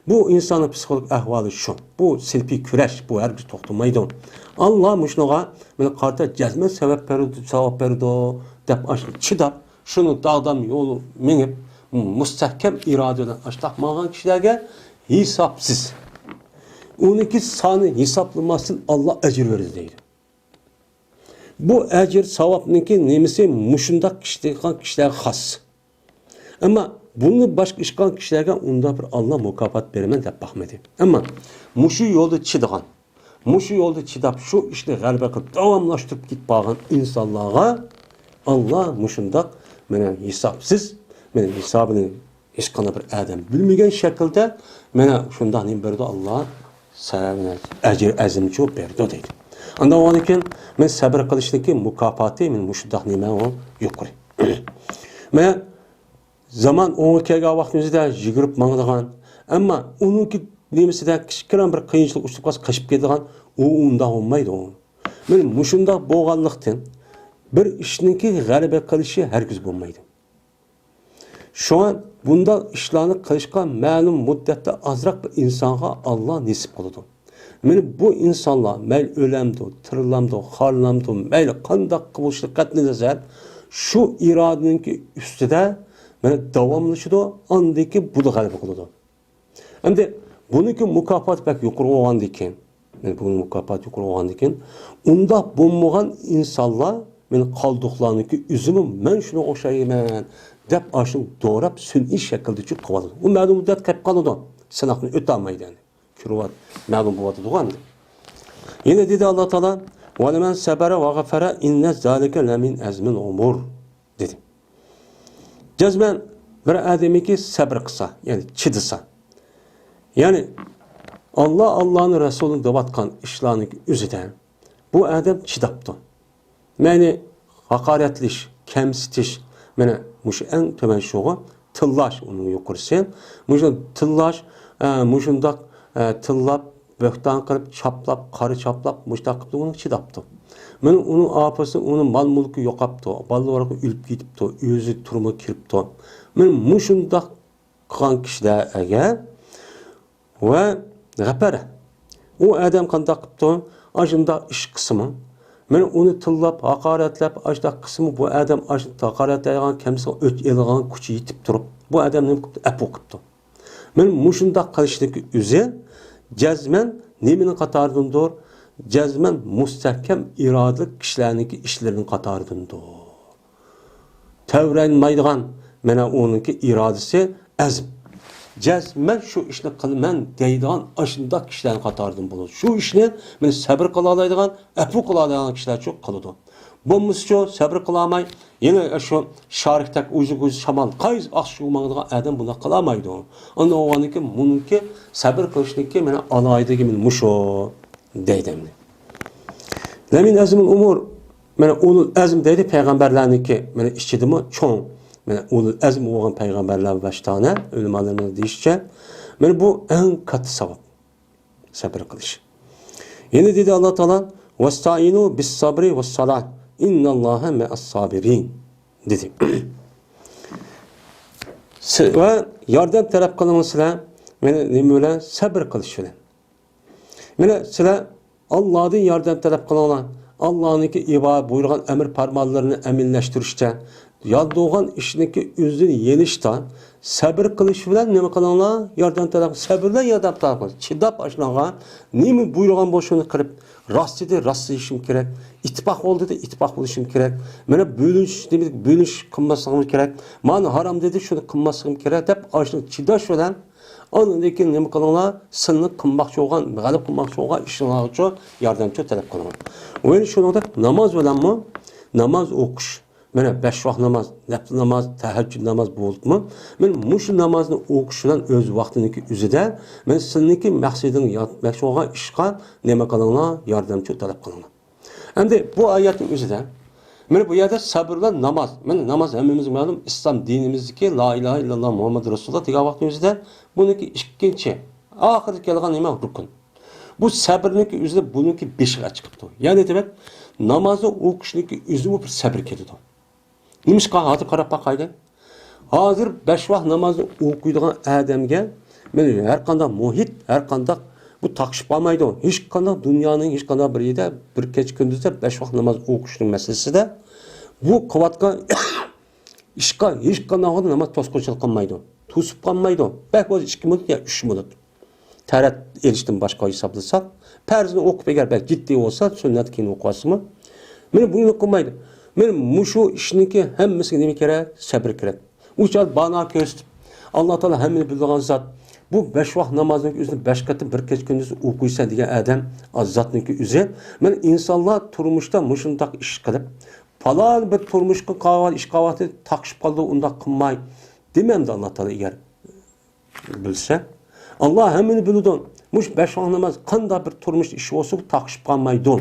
بۇ ئىنساننىڭ پسىخولوگىك ئەھۋالى شۇ. بۇ سىنىپىي كۈرەش، بۇ ھەرگىز توختىمايدۇ. ئاللا مۇشۇنىڭغا مانا قارىتا جەزمەن سەۋەب بېرىدۇ، ساۋاب بېرىدۇ دەپ ئاشۇ چىداپ، شۇنى داغدام يول مېڭىپ، مۇستەھكەم ئىرادە بىلەن ئاشتاق ماڭغان كىشىلەرگە ھېسابسىز. ئۇنىڭكى سانى ھېسابلىماستىن ئاللا ئەجىر بېرىدۇ دەيدۇ. بۇ ئەجىر ساۋابنىڭكى نېمىسى مۇشۇنداق ئىش قىلغان كىشىلەرگە خاس. ئەمما بۇنى باشقا ئىش قىلغان كىشىلەرگە ئۇنداق بىر ئاللا مۇكاپات بېرىمەن دەپ باقمىدى. ئەمما مۇشۇ يولدا چىدىغان، مۇشۇ يولدا چىداپ، شۇ ئىشنى غەلىبە قىلىپ داۋاملاشتۇرۇپ كېتىپ بارغان ئىنسانلارغا ئاللا مۇشۇنداق، مانا، ھېسابسىز، مانا، ھېسابىنى ھېچقانداق بىر ئادەم بىلمىگەن شەكىلدە، مانا، شۇنداق نېمە بېرىدۇ ئاللا، سە-، ئەجىر ئەزىمچۇ بېرىدۇ دەيدۇ. ئانداق بولغاندىكىن، مەن سەبرى قىلىشنىڭكى مۇكاپاتى، مانا، مۇشۇنداق نېمە ئۇ يۇقىرى. مانا، زامان ئوڭغا كەلگەن ۋاقتىمىزدا يۈگۈرۈپ ماڭىدىغان، ئەمما ئۇنىڭكى نېمىسىدە كىچىككىنە بىر قىيىنچىلىق ئۇچراپ قالسا قېچىپ كېتىدىغان، ئۇ ئۇنداق بولمايدۇ. مانا مۇشۇنداق بولغانلىقتىن، بىر ئىشنىڭكى غەلىبە قىلىشى ھەرگىز بولمايدۇ. شۇڭا بۇنداق ئىشلارنى قىلىشقا مەلۇم مۇددەتتە ئازراق بىر ئىنسانغا ئاللا نېسىپ قىلىدۇ. مانا بۇ ئىنسانلار مەيلى ئۆلەمدۇ، تىرىلامدۇ، خارلامدۇ، مەيلى قانداق بولۇشىدىن قەتئىينەزەر، شۇ ئىرادىنىڭكى ئۈستىدە مانا داۋاملىشىدۇ، ئاندىن كېيىن بۇدا غەلىبە قىلىدۇ. ئەمدى بۇنىڭكى مۇكاپاتى بەك يۇقىرى بولغاندىكىن، يەنى بۇنىڭ مۇكاپاتى يۇقىرى بولغاندىكىن، ئۇنداق بولمىغان ئىنسانلار، مېنى قالدۇقلارنىڭكى ئۆزىمۇ مەن شۇنىڭغا ئوخشايمەن دەپ، ئاشۇنى دوراپ سۈنئىي شەكىلدە چۈشۈپ قىلىۋاتىدۇ. ئۇ مەلۇم مۇددەت قېلىپ قالىدۇ. سىناقنى ئۆتەلمەيدۇ يەنى. كۆرۈۋات، مەلۇم بولۇۋاتىدىغۇ ئەمدى. يەنە دېدى ئاللا تائالا، ۋەلىمەن سەبەرە ۋەغەفەرە ئىننە زالىكە لەمىن ئەزمىل ئۇمۇر، دېدى. جەزمەن بىر ئادەمكى سەبرى قىلسا، يەنى چىدىسا. يەنى ئاللا، ئاللانىڭ رەسۇلى دەۋاتقان ئىشلارنىڭ ئۆزىدە بۇ ئادەم چىداپتۇ. مەيلى ھاقارەتلىش، كەمسىتىش، مانا مۇشۇ ئەڭ تۆۋەن شۇغۇ، تىللاش ئۇنىڭ يۇقىرىسى. مۇشۇ تىللاش، ئە، مۇشۇنداق، ئە، تىللاپ، بۆھتان قىلىپ، چاپلاپ، قارا چاپلاپ، مۇشۇنداق قىلىپ ئۇنى چىداپتۇ. مانا ئۇنىڭ ئاپىسى، ئۇنىڭ مال-مۈلكى يوقاپتۇ، بالىلىرى ئۆلۈپ كېتىپتۇ، ئۆزى تۈرمىگە كىرىپتۇ. مانا مۇشۇنداق قىلغان كىشىلەرگە ۋە غەپەرە. ئۇ ئادەم قانداق قىپتۇ؟ ئاشۇنداق ئىش قىلسىمۇ، مانا ئۇنى تىللاپ، ھاقارەتلەپ، ئاشۇنداق قىلسىمۇ، بۇ ئادەم ئاشۇنداق ھاقارەتلەيدىغان، كەمسىتىدىغان، ئۆچ ئېلىدىغان كۈچى يېتىپ تۇرۇپ، بۇ ئادەم نېمە قىپتۇ؟ ئەپۇ قىپتۇ. مانا مۇشۇنداق قىلىشنىڭكى ئۆزى جەزمەن نېمىنىڭ قاتارىدىندۇر؟ جەزمەن مۇستەھكەم ئىرادىلىك كىشىلەرنىڭكى ئىشلىرىنىڭ قاتارىدىندۇر. تەۋرەنمەيدىغان، مانا ئۇنىڭكى ئىرادىسى ئەزم. جەزمەن شۇ ئىشنى قىلىمەن دەيدىغان ئاشۇنداق كىشىلەرنىڭ قاتارىدىن بولىدۇ. شۇ ئىشنى مانا سەبرى قىلالايدىغان، ئەپۇ قىلالايدىغان كىشىلەرچۇ قىلىدۇ. بولمىسىچۇ سەبرى قىلالماي، يەنە شۇ شارىكتەك ئۇزۇن ئۇزۇن شامال قايسى ئاقسۇغا ماڭىدىغان ئادەم بۇنداق قىلالمايدۇ. ئانداق بولغاندىكىن بۇنىڭكى سەبرى قىلىشنىڭكى مانا ئالاھىدىلىكى مانا مۇشۇ. دەيدۇ ئەمدى. لەمىن ئەزمىل ئۇمۇر، مانا ئۇلۇل ئەزم دەيدۇ پەيغەمبەرلەرنىڭكى، مانا ئىچىدىمۇ چوڭ، مانا ئۇلۇل ئەزم بولغان پەيغەمبەرلەر بەش دانە، ئۆلىمالىرىمىزنىڭ دېيىشىچە، مانا بۇ ئەڭ كاتتا ساۋاب، سەبرى قىلىش. يەنە دېدى ئاللا تائالا، ۋەستەئىنۇ بىس سەبرى ۋەس سالات، ئىننەللاھە مەئەس سابىرىن، دېدى. سى-، ۋە ياردەم تەلەپ قىلىڭلار سىلەر، مانا نېمە بىلەن؟ سەبرى قىلىش بىلەن. مانا سىلەر ئاللادىن ياردەم تەلەپ قىلىڭلار. ئاللانىڭكى ئىبا-، بۇيرۇغان ئەمر پەرمانلىرىنى ئەمەلىيلەشتۈرۈشتە، يالدۇرغان ئىشنىڭكى ئۆزىنى يېنىشتا سەبىر قىلىش بىلەن نېمە قىلىڭلار؟ ياردەم تەلەپ، سەبىر بىلەن ياردەم تەلەپ قىلىڭ. چىداپ ئاشۇنىڭغا نېمە بۇيرۇغان بولسا شۇنى قىلىپ، راست دېدى، راست دېيىشىم كېرەك. ئىتتىپاق بول دېدى، ئىتتىپاق بولۇشۇم كېرەك. مانا بۆلۈش دېدى، بۆلۈش قىلماسلىقىم كېرەك. مانا ھارام دېدى، شۇنى قىلماسلىقىم كېرەك دەپ ئاشۇنى چىداش بىلەن ئاندىن كېيىن نېمە قىلىڭلار؟ سىلىنى قىلماقچى بولغان، غەلىبە قىلماقچى بولغان ئىشىڭلارغىچۇ ياردەمچى تەلەپ قىلىڭلار. ۋە شۇنىڭدەك ناماز بىلەنمۇ، ناماز ئوقۇش. مانا بەش ۋاق ناماز، نەپلى ناماز، تەھەججۇد ناماز بولۇپمۇ، مانا مۇشۇ نامازنى ئوقۇش بىلەن ئۆز ۋاقتىنىڭكى ئۆزىدە، مانا سىلىنىڭكى مەقسىتىڭ يەتمەكچى بولغان ئىشقا نېمە قىلىڭلار؟ ياردەمچى تەلەپ قىلىڭلار. ئەمدى بۇ ئايەتنىڭ ئۆزىدە، مانا بۇ يەردە سەبىر بىلەن ناماز. مانا ناماز ھەممىمىزگە مەلۇم، ئىسلام دىنىمىزدىكى لا ئىلاھە ئىللاللا مۇھەممەد رەسۇلۇللا دېگەن ۋاقىتنىڭ ئۆزىدە بۇنىڭكى ئىككىنچى، ئاخىرىدا كەلگەن نېمە؟ رۇكۇن. بۇ سەبرنىڭكى ئۆزىدە بۇنىڭكى بېشىغا چىقىپتۇ. يەنى دېمەك، نامازنى ئوقۇشنىڭكى ئۆزىمۇ بىر سەبر كېتىدۇ. نېمىشقا؟ ھازىر قاراپ باقايلى. ھازىر بەش ۋاق نامازنى ئوقۇيدىغان ئادەمگە مانا ھەر قانداق مۇھىت، ھەر قانداق بۇ تاقىشىپ قالمايدۇ. ھېچقانداق دۇنيانىڭ ھېچقانداق بىر يېرىدە بىر كېچە كۈندۈزدە بەش ۋاق ناماز ئوقۇشنىڭ مەسىلىسىدە بۇ قىلىۋاتقان ئىشقا ھېچقانداق ناماز توسقۇنچىلىق قىلمايدۇ. توسۇپ قالمايدۇ. بەك بولسا ئىككى مىنۇت يا ئۈچ مىنۇت. تەرەت ئېلىشتىن باشقا ھېسابلىساق، پەرزنى ئوقۇپ، ئەگەر بەك جىددىي بولسا، سۈننەتنى كېيىن ئوقۇۋالسىمۇ، مانا بۇنى قىلمايدۇ. مانا مۇشۇ ئىشنىڭكى ھەممىسىگە نېمە كېرەك؟ سەبرى كېرەك. ئۇ چاغ بانا كۆرسىتىپ، ئاللا تائالا ھەممىنى بىلىدىغان زات. بۇ بەش ۋاق نامازنىڭ ئۆزىنى بەش قېتىم بىر كېچە كۈندۈز ئوقۇيسەن دېگەن ئادەم، ئا، زاتنىڭكى ئۆزى. مانا ئىنسانلار تۇرمۇشتا مۇشۇنداق ئىش قىلىپ، پالان بىر تۇرمۇشقا قالغان ئىش قالغان تاقىشىپ قالدى، ئۇنداق قىلماي دېمەمدۇ ئاللا تائالا ئەگەر بىلسە. ئاللا ھەممىنى بىلىدۇ. مۇشۇ بەش ۋاق ناماز قانداق بىر تۇرمۇش ئىش بولسا، تاقىشىپ قالمايدۇ.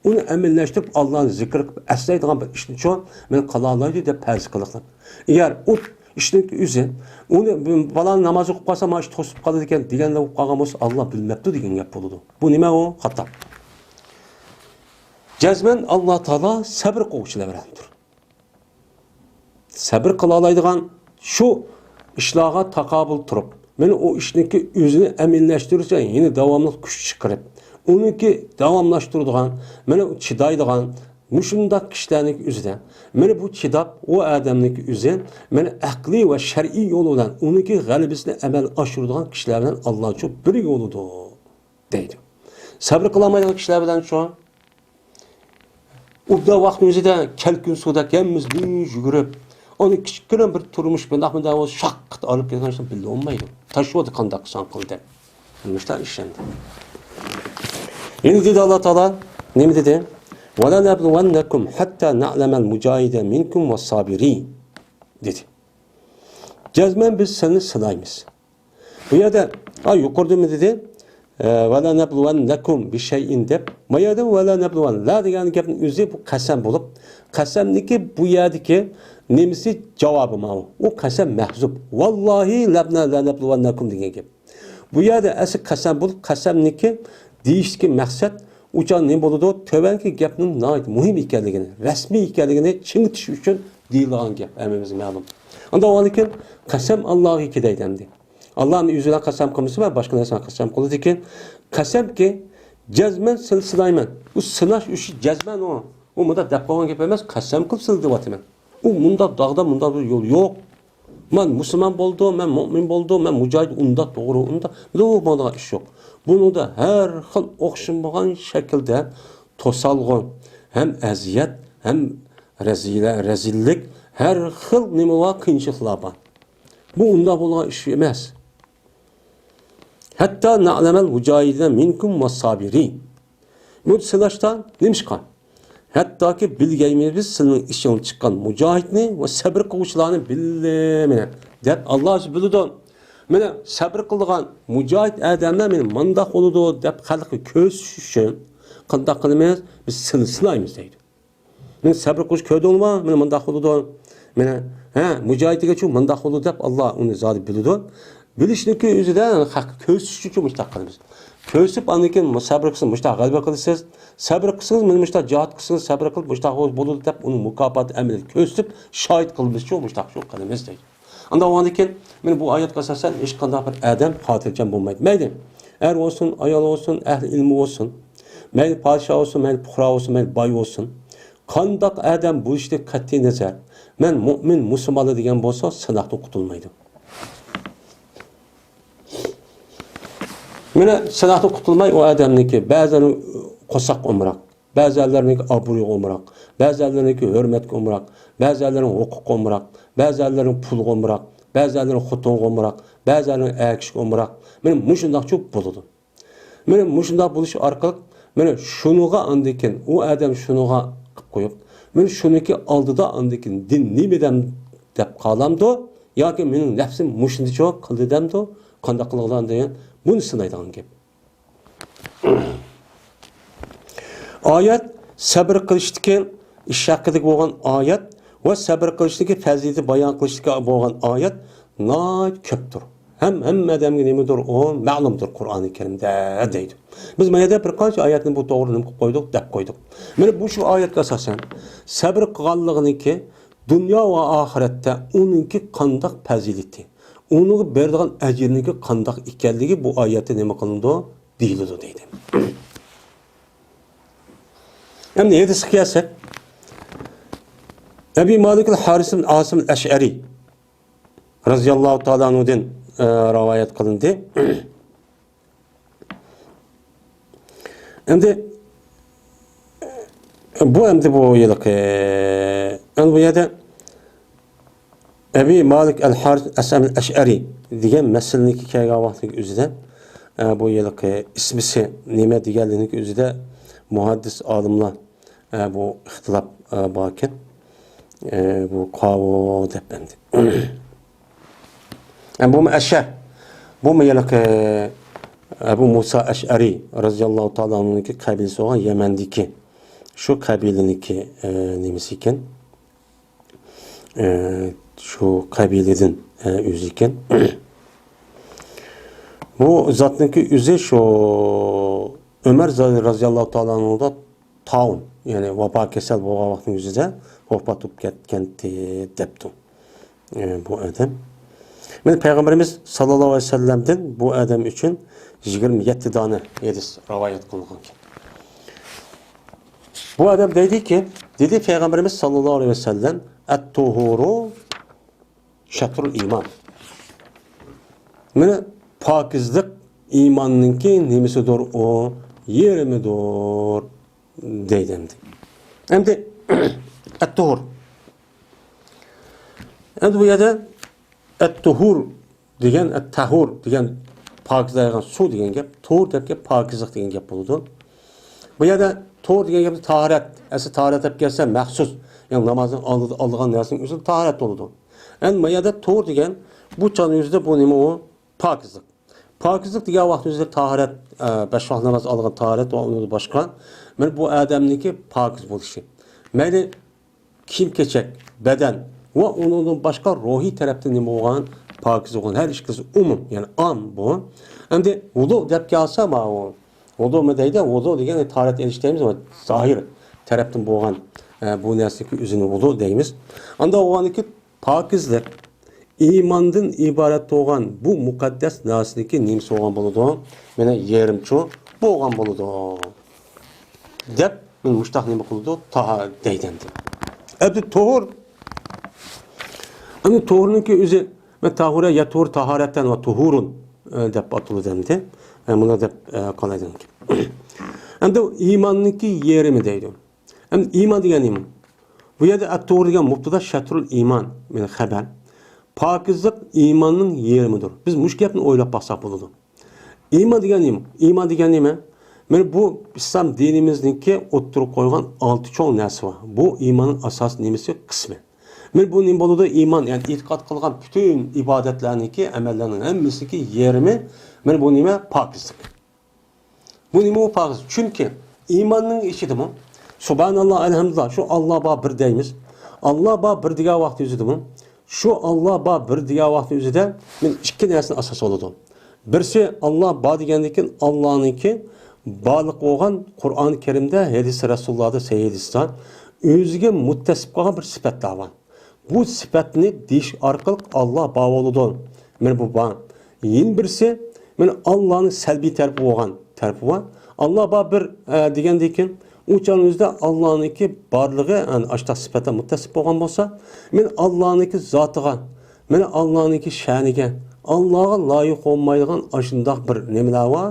ئۇنى ئەمەلىيلەشتۈرۈپ، ئاللانى زىكىر قىلىپ ئەسلەيدىغان بىر ئىشنىچۇ مەن قىلالايدۇ دەپ پەرز قىلىقلىق. ئەگەر ئۇ ئىشنىڭ ئۆزى، ئۇنى پالان ناماز ئوقۇپ قالسا، مانا شۇ توسۇپ قالىدىكەن دېگەندە بولۇپ قالغان بولسا، ئاللا بىلمەپتۇ دېگەن گەپ بولىدۇ. بۇ نېمە ئۇ؟ خاتا. جەزمەن ئاللا تائالا سەبر قىلغۇچىلار بىلەندۇر. سەبر قىلالايدىغان، شۇ ئىشلارغا تاقابىل تۇرۇپ، مانا ئۇ ئىشنىڭكى ئۆزىنى ئەمەلىيلەشتۈرسە، يەنە داۋاملىق كۈچ چىقىرىپ، ئۇنىڭكى داۋاملاشتۇرىدىغان، مانا چىدايدىغان، مۇشۇنداق كىشىلەرنىڭ ئۆزىدە، مانا بۇ چىداپ، ئۇ ئادەمنىڭ ئۆزى، مانا ئەقلىي ۋە شەرئىي يول بىلەن ئۇنىڭكى غەلىبىسىنى ئەمەلگە ئاشۇرىدىغان كىشىلەر بىلەن ئاللانچۇ بىرگە بولىدۇ، دەيدۇ. سەۋر قىلالمايدىغان كىشىلەر بىلەنچۇ؟ ئوبدان ۋاقىتنىڭ ئۆزىدە كەلكۈن سۇدەك ھەممىمىز يۈگۈرۈپ، ئۇنى كىچىككىنە بىر تۇرمۇش بۇنداق مۇنداق بولسا شاققىت ئالىپ كەلگەن ئىشنى بىلىدۇ بولمايدۇ. تاشلىۋالدى قانداق قىلساڭ قىل دەپ. مۇشۇنداق ئىش ئەمدى. ئەمدى دېدى ئاللا تائالا، نېمە دېدى؟ «ولنبلونكم حتى نعلم المجاهدين منكم والصابرين» دېدى. جەزمەن بىز سىلىنى سىنايمىز. بۇ يەردە، ھە، يۇقىرىدا نېمە دېدى؟ ئە، «ولنبلونكم بشيء» دەپ، ما يەردە «ولنبلون»، لا دېگەن گەپنىڭ ئۆزى بۇ قەسەم بولۇپ، قەسەمنىڭكى بۇ يەردىكى نېمىسى جاۋابى ماۋۇ. ئۇ قەسەم مەھزۇپ. «ۋاللاھى لەبنە لەنەبلۇۋەننەكۇم» دېگەن گەپ. بۇ يەردە ئەسلى قەسەم بولۇپ، قەسەمنىڭكى دېيىشتىكى مەقسەت ئۇ چاغ نېمە بولىدۇ؟ تۆۋەنكى گەپنىڭ ناھايىتى مۇھىم ئىكەنلىكىنى، رەسمىي ئىكەنلىكىنى چىڭىتىش ئۈچۈن دېيىلىدىغان گەپ، ھەممىمىزگە مەلۇم. ئۇنداق بولغاندىكىن، قەسەم ئاللاغىكى دەيدۇ ئەمدى. ئاللا ئۆزى بىلەن قەسەم قىلمىسا، مەن باشقا نەرسىگە قەسەم قىلىدىكەن. قەسەمكى، جەزمەن سىلىنى سىنايمەن. ئۇ سىناش ئىشى جەزمەن ئۇ. ئۇ مۇنداق دەپ قويغان گەپ ئەمەس، قەسەم قىلىپ سىلىدى دەۋاتىمەن. ئۇ مۇنداق داغدا مۇنداق بىر يول يوق. مەن مۇسۇلمان بولدۇم، مەن مۇئمىن بولدۇم، مەن مۇجاھىد، ئۇنداق توغرا، ئۇنداق. بۇ بولىدىغان ئىش يوق. بۇنىڭدا ھەر خىل ئوخشىمىغان شەكىلدە توسالغۇ، ھەم ئەزىيەت، ھەم رەزىلە-، رەزىللىك، ھەر خىل نېمە بار، قىيىنچىلىقلار بار. بۇ ئۇنداق بولغان ئىش ئەمەس. ھەتتا نەلەمەل مۇجاھىدىنە مىنكۇم ۋەسسابىرىن. بۇ سىناشتا نېمىشقا؟ ھەتتاكى بىلگەيمىز بىز سىلىنىڭ ئىچىڭدىن چىققان مۇجاھىدنى ۋە سەبر قىلغۇچىلارنى بىلىمىنە دەپ، ئاللا ئۆزى بىلىدۇ. مانا سەبر قىلىدىغان مۇجاھىد ئادەملەر مانا مانداق بولىدۇ دەپ خەلققە كۆرسىتىش ئۈچۈن قانداق قىلىمىز؟ بىز سىلىنى سىنايمىز دەيدۇ. مانا سەبر قىلىش كۆردۈڭلارمۇ؟ مانا مۇنداق بولىدۇ. مانا، ھە، مۇجاھىدىگىچۇ مۇنداق بولىدۇ دەپ ئاللا ئۇنى زادى بىلىدۇ. بىلىشنىڭكى ئۆزىدە خەققە كۆرسىتىش ئۈچۈن مۇشۇنداق قىلىمىز. كۆرسىتىپ ئاندىن كېيىن سەبر قىلسىڭىز مۇشۇنداق غەلىبە قىلىسىز. سەبر قىلسىڭىز مانا مۇشۇنداق جىھاد قىلسىڭىز، سەبر قىلىپ مۇشۇنداق بولىدۇ دەپ ئۇنىڭ مۇكاپاتى ئەمەلىيەتتە كۆرسىتىپ شاھىت قىلىمىزچۇ مۇشۇنداق شۇ قىلىمىز دەيدۇ. ئاندىن ئۇنىڭدىن كېيىن، مانا بۇ ئايەتكە ئاساسەن، ھېچقانداق بىر ئادەم خاتىرجەم بولمايدۇ. مەيلى، ئەر بولسۇن، ئايال بولسۇن، ئەھلى ئىلمى بولسۇن، مەيلى پادىشاھ بولسۇن، مەيلى پۇقرا بولسۇن، مەيلى باي بولسۇن، قانداق ئادەم بولۇشىدىن قەتئىي نەزەر، مەن مۇئمىن، مۇسۇلمانلا دېگەن بولسا، سىناقتىن قۇتۇلمايدۇ. مانا سىناقتىن قۇتۇلماي ئۇ ئادەمنىڭكى بەزىلەرنىڭ قورساققا ئومراق، بەزىلەرنىڭكى ئابرۇيغا ئومراق، بەزىلەرنىڭكى ھۆرمەتكە ئومراق، بەزىلەرنىڭ ھوقۇققا ئومراق، بەزىلەرنىڭ پۇلىغا ئومراق، بەزىلەرنىڭ خوتۇنىغا ئومراق، بەزىلەرنىڭ ئەر كىشىگە ئومراق. مانا مۇشۇنداقچۇ بولىدۇ. مانا مۇشۇنداق بولۇش ئارقىلىق، مانا شۇنىڭغا ئاندىن كېيىن ئۇ ئادەم شۇنىڭغا قىلىپ قويۇپ، مانا شۇنىڭكى ئالدىدا ئاندىن كېيىن دىن نېمە دەم دەپ قالامدۇ؟ ياكى مېنىڭ نەپسىم مۇشۇندىچۇ قىلدى دەمدۇ؟ قانداق قىلغىلى دېگەن بۇنى سىنايدىغان گەپ. ئايەت سەبر قىلىشتىكى ئىش ھەققىدىكى بولغان ئايەت ۋە سەبر قىلىشتىكى پەزىلىتى بايان قىلىشتىكى بولغان ئايەت ناھايىتى كۆپتۇر. ھەم ھەممە ئادەمگە نېمىدۇر ئۇ؟ مەلۇمدۇر قۇرئانى كەرىمدە دەيدۇ. بىز ما يەردە بىر قانچە ئايەتنى بۇ توغرىدا نېمە قىلىپ قويدۇق؟ دەپ قويدۇق. مانا بۇ شۇ ئايەتكە ئاساسەن سەبر قىلغانلىقىنىڭكى دۇنيا ۋە ئاخىرەتتە ئۇنىڭكى قانداق پەزىلىتى، ئۇنىڭغا بېرىدىغان ئەجىرنىڭكى قانداق ئىكەنلىكى بۇ ئايەتتە نېمە قىلىنىدۇ؟ دېيىلىدۇ دەيدۇ. ئەمدى ھەدىسكە كەلسەك، ئەبى مالىك ئەل ھارىس ئىبن ئاسىم ئەل ئەشئەرى رەزىياللاھۇ تائالا ئەنھۇدىن، ئە، رىۋايەت قىلىندى. ئەمدى بۇ، ئەمدى بۇ ھېلىقى، ئەمدى بۇ يەردە ئەبى مالىك ئەل ھارىس ئەسئەم ئەل ئەشئەرى دېگەن مەسىلىنىڭكى كەلگەن ۋاقتىنىڭ ئۆزىدە، ئە، بۇ ھېلىقى ئىسمىسى نېمە دېگەنلىكىنىڭكى ئۆزىدە مۇھەددىس ئالىملار، ئە، بۇ ئىختىلاپ، ئە، باركەن. ئە، بۇ قاۋۇ دەپ ئەمدى. ئە، بۇمۇ ئەشەر. بۇمۇ ھېلىقى ئەبۇ مۇسا ئەشئەرى رەزىياللاھۇ تائالا ئەنھۇنىڭكى قەبىلىسى بولغان يەمەندىكى شۇ قەبىلىنىڭكى، ئە، نېمىسى ئىكەن؟ ئە، شۇ قەبىلىدىن، ئە، ئۆزى ئىكەن. بۇ زاتنىڭكى ئۆزى شۇ ئۆمەر زا-، رەزىياللاھۇ تائالا ئەنھۇدا تاۋۇن، يەنى ۋابا كېسەل بولغان ۋاقىتنىڭ ئۆزىدە ۋاپات بولۇپ كەتكەنتى دەپتۇ، ئە، بۇ ئادەم. مانا پەيغەمبىرىمىز ساللاللاھۇ ئەلەيھى ۋەسەللەمدىن بۇ ئادەم ئۈچۈن يىگىرمە يەتتە دانە ھەدىس رىۋايەت قىلىنغان. بۇ ئادەم دەيدىكى، دېدى پەيغەمبىرىمىز ساللاللاھۇ ئەلەيھى ۋەسەللەم، «ئەت-تۇھۇرۇ شەترۇل ئىمان.» مانا، پاكىزلىق ئىماننىڭكى نېمىسىدۇر ئۇ؟ يېرىمىدۇر، دەيدۇ ئەمدى. ئەمدى، ئەت-تۇھۇر. ئەمدى بۇ يەردە ئەت-تۇھۇر دېگەن، ئەت-تەھۇر دېگەن پاكىزلايدىغان سۇ دېگەن گەپ، تۇھۇر دەپ گەپ پاكىزلىق دېگەن گەپ بولىدۇ. بۇ يەردە تۇھۇر دېگەن گەپتە تاھارەت، ئەسلى تاھارەت دەپ كەلسە مەخسۇس، يەنى نامازنىڭ ئالدىدا ئالىدىغان نەرسىنىڭ ئۆزى تاھارەت بولىدۇ. ئەمدى بۇ يەردە تۇھۇر دېگەن بۇ چاغنىڭ ئۆزىدە بۇ نېمە ئۇ؟ پاكىزلىق. پاكىزلىق دېگەن ۋاقىت ئۆزىدە تاھارەت، ئە، بەش ۋاق ناماز ئالغان تاھارەت ۋە ئۇنىڭدىن باشقا، مانا بۇ ئادەمنىڭكى پاكىز بولۇشى. مەيلى كىيىم-كېچەك، بەدەن ۋە ئۇنىڭدىن باشقا روھىي تەرەپتىن نېمە بولغان؟ پاكىز بولغان. ھەر ئىككىلىسى ئومۇم، يەنى ئام بۇ. ئەمدى ۋۇدۇ دەپ كەلسە، ماۋۇ ۋۇدۇمۇ دەيدۇ، ۋۇدۇ دېگەن تاھارەت ئېلىش دەيمىز، زاھىر تەرەپتىن بولغان، ئە، بۇ نەرسىنىڭكى ئۆزىنى ۋۇدۇ دەيمىز. ئاندا بولغاندىكىن پاكىزلىق ئىماندىن ئىبارەت بولغان بۇ مۇقەددەس نەرسىنىڭكى نېمىسى بولغان بولىدۇ؟ مانا يېرىمچۇ بولغان بولىدۇ، دەپ مانا مۇشتاق نېمە قىلىدۇ؟ تاھا دەيدۇ ئەمدى. ئەمدى تۇھۇر، ئەمدى تۇھۇرنىڭكى ئۆزى، مانا تاھۇرە يەتۇھۇر تاھارەتەن ۋە تۇھۇرۇن، ئە، دەپ ئاتىلىدۇ ئەمدى. ئە، مۇندا دەپ، ئە، قالايدۇ. ئەمدى ئىماننىڭكى يېرىمى دەيدۇ. ئەمدى ئىمان دېگەن نېمە؟ بۇ يەردە ئەت-تۇھۇر دېگەن مۇبتىدا، شەترۇل ئىمان، يەنى خەۋەر. پاكىزلىق ئىماننىڭ يېرىمىدۇر. بىز مۇشۇ گەپنى ئويلاپ باقساق بولىدۇ. ئىمان دېگەن نېمە؟ ئىمان دېگەن نېمە؟ مانا بۇ ئىسلام دىنىمىزنىڭكى ئوتتۇرىغا قويغان ئالتە چوڭ نەرسە بار. بۇ ئىماننىڭ ئاساسىي نېمىسى، قىسمى. مانا بۇ نېمە بولىدۇ؟ ئىمان، يەنى ئېتىقاد قىلغان پۈتۈن ئىبادەتلەرنىڭكى، ئەمەللەرنىڭ ھەممىسىنىڭكى يېرىمى، مانا بۇ نېمە؟ پاكىزلىق. بۇ نېمە ئۇ پاكىز؟ چۈنكى ئىماننىڭ ئىچىدىمۇ سۇبھاناللا، ئەلھەمدۇلىللا، شۇ ئاللا بار بىر دەيمىز. ئاللا بار بىر دېگەن ۋاقىت ئۆزىدىمۇ شۇ ئاللا بار بىر دېگەن ۋاقىت ئۆزىدە مانا ئىككى نەرسىنى ئاساس ئالىدۇ. بىرسى ئاللا بار دېگەندىن كېيىن ئاللانىڭكى بارلىقى بولغان قۇرئان كەرىمدە، ھەدىس رەسۇلۇللادا، سەھىھ ھەدىستە ئۆزىگە مۇتتەسىپ قىلغان بىر سۈپەتلەر بار. بۇ سۈپەتنى دېيىش ئارقىلىق ئاللا بار بولىدۇ. مانا بۇ بار. يەنە بىرسى، مانا ئاللانىڭ سەلبىي تەرىپى بولغان تەرىپى بار. ئاللا بار بىر، ئە، دېگەندىن كېيىن، ئۇ چاغنىڭ ئۆزىدە ئاللانىڭكى بارلىقى، ئەنە، ئاشۇنداق سۈپەتلەر مۇتتەسىپ بولغان بولسا، مانا ئاللانىڭكى زاتىغا، مانا ئاللانىڭكى شەنىگە، ئاللاغا لايىق بولمايدىغان ئاشۇنداق بىر نېمىلەر بار،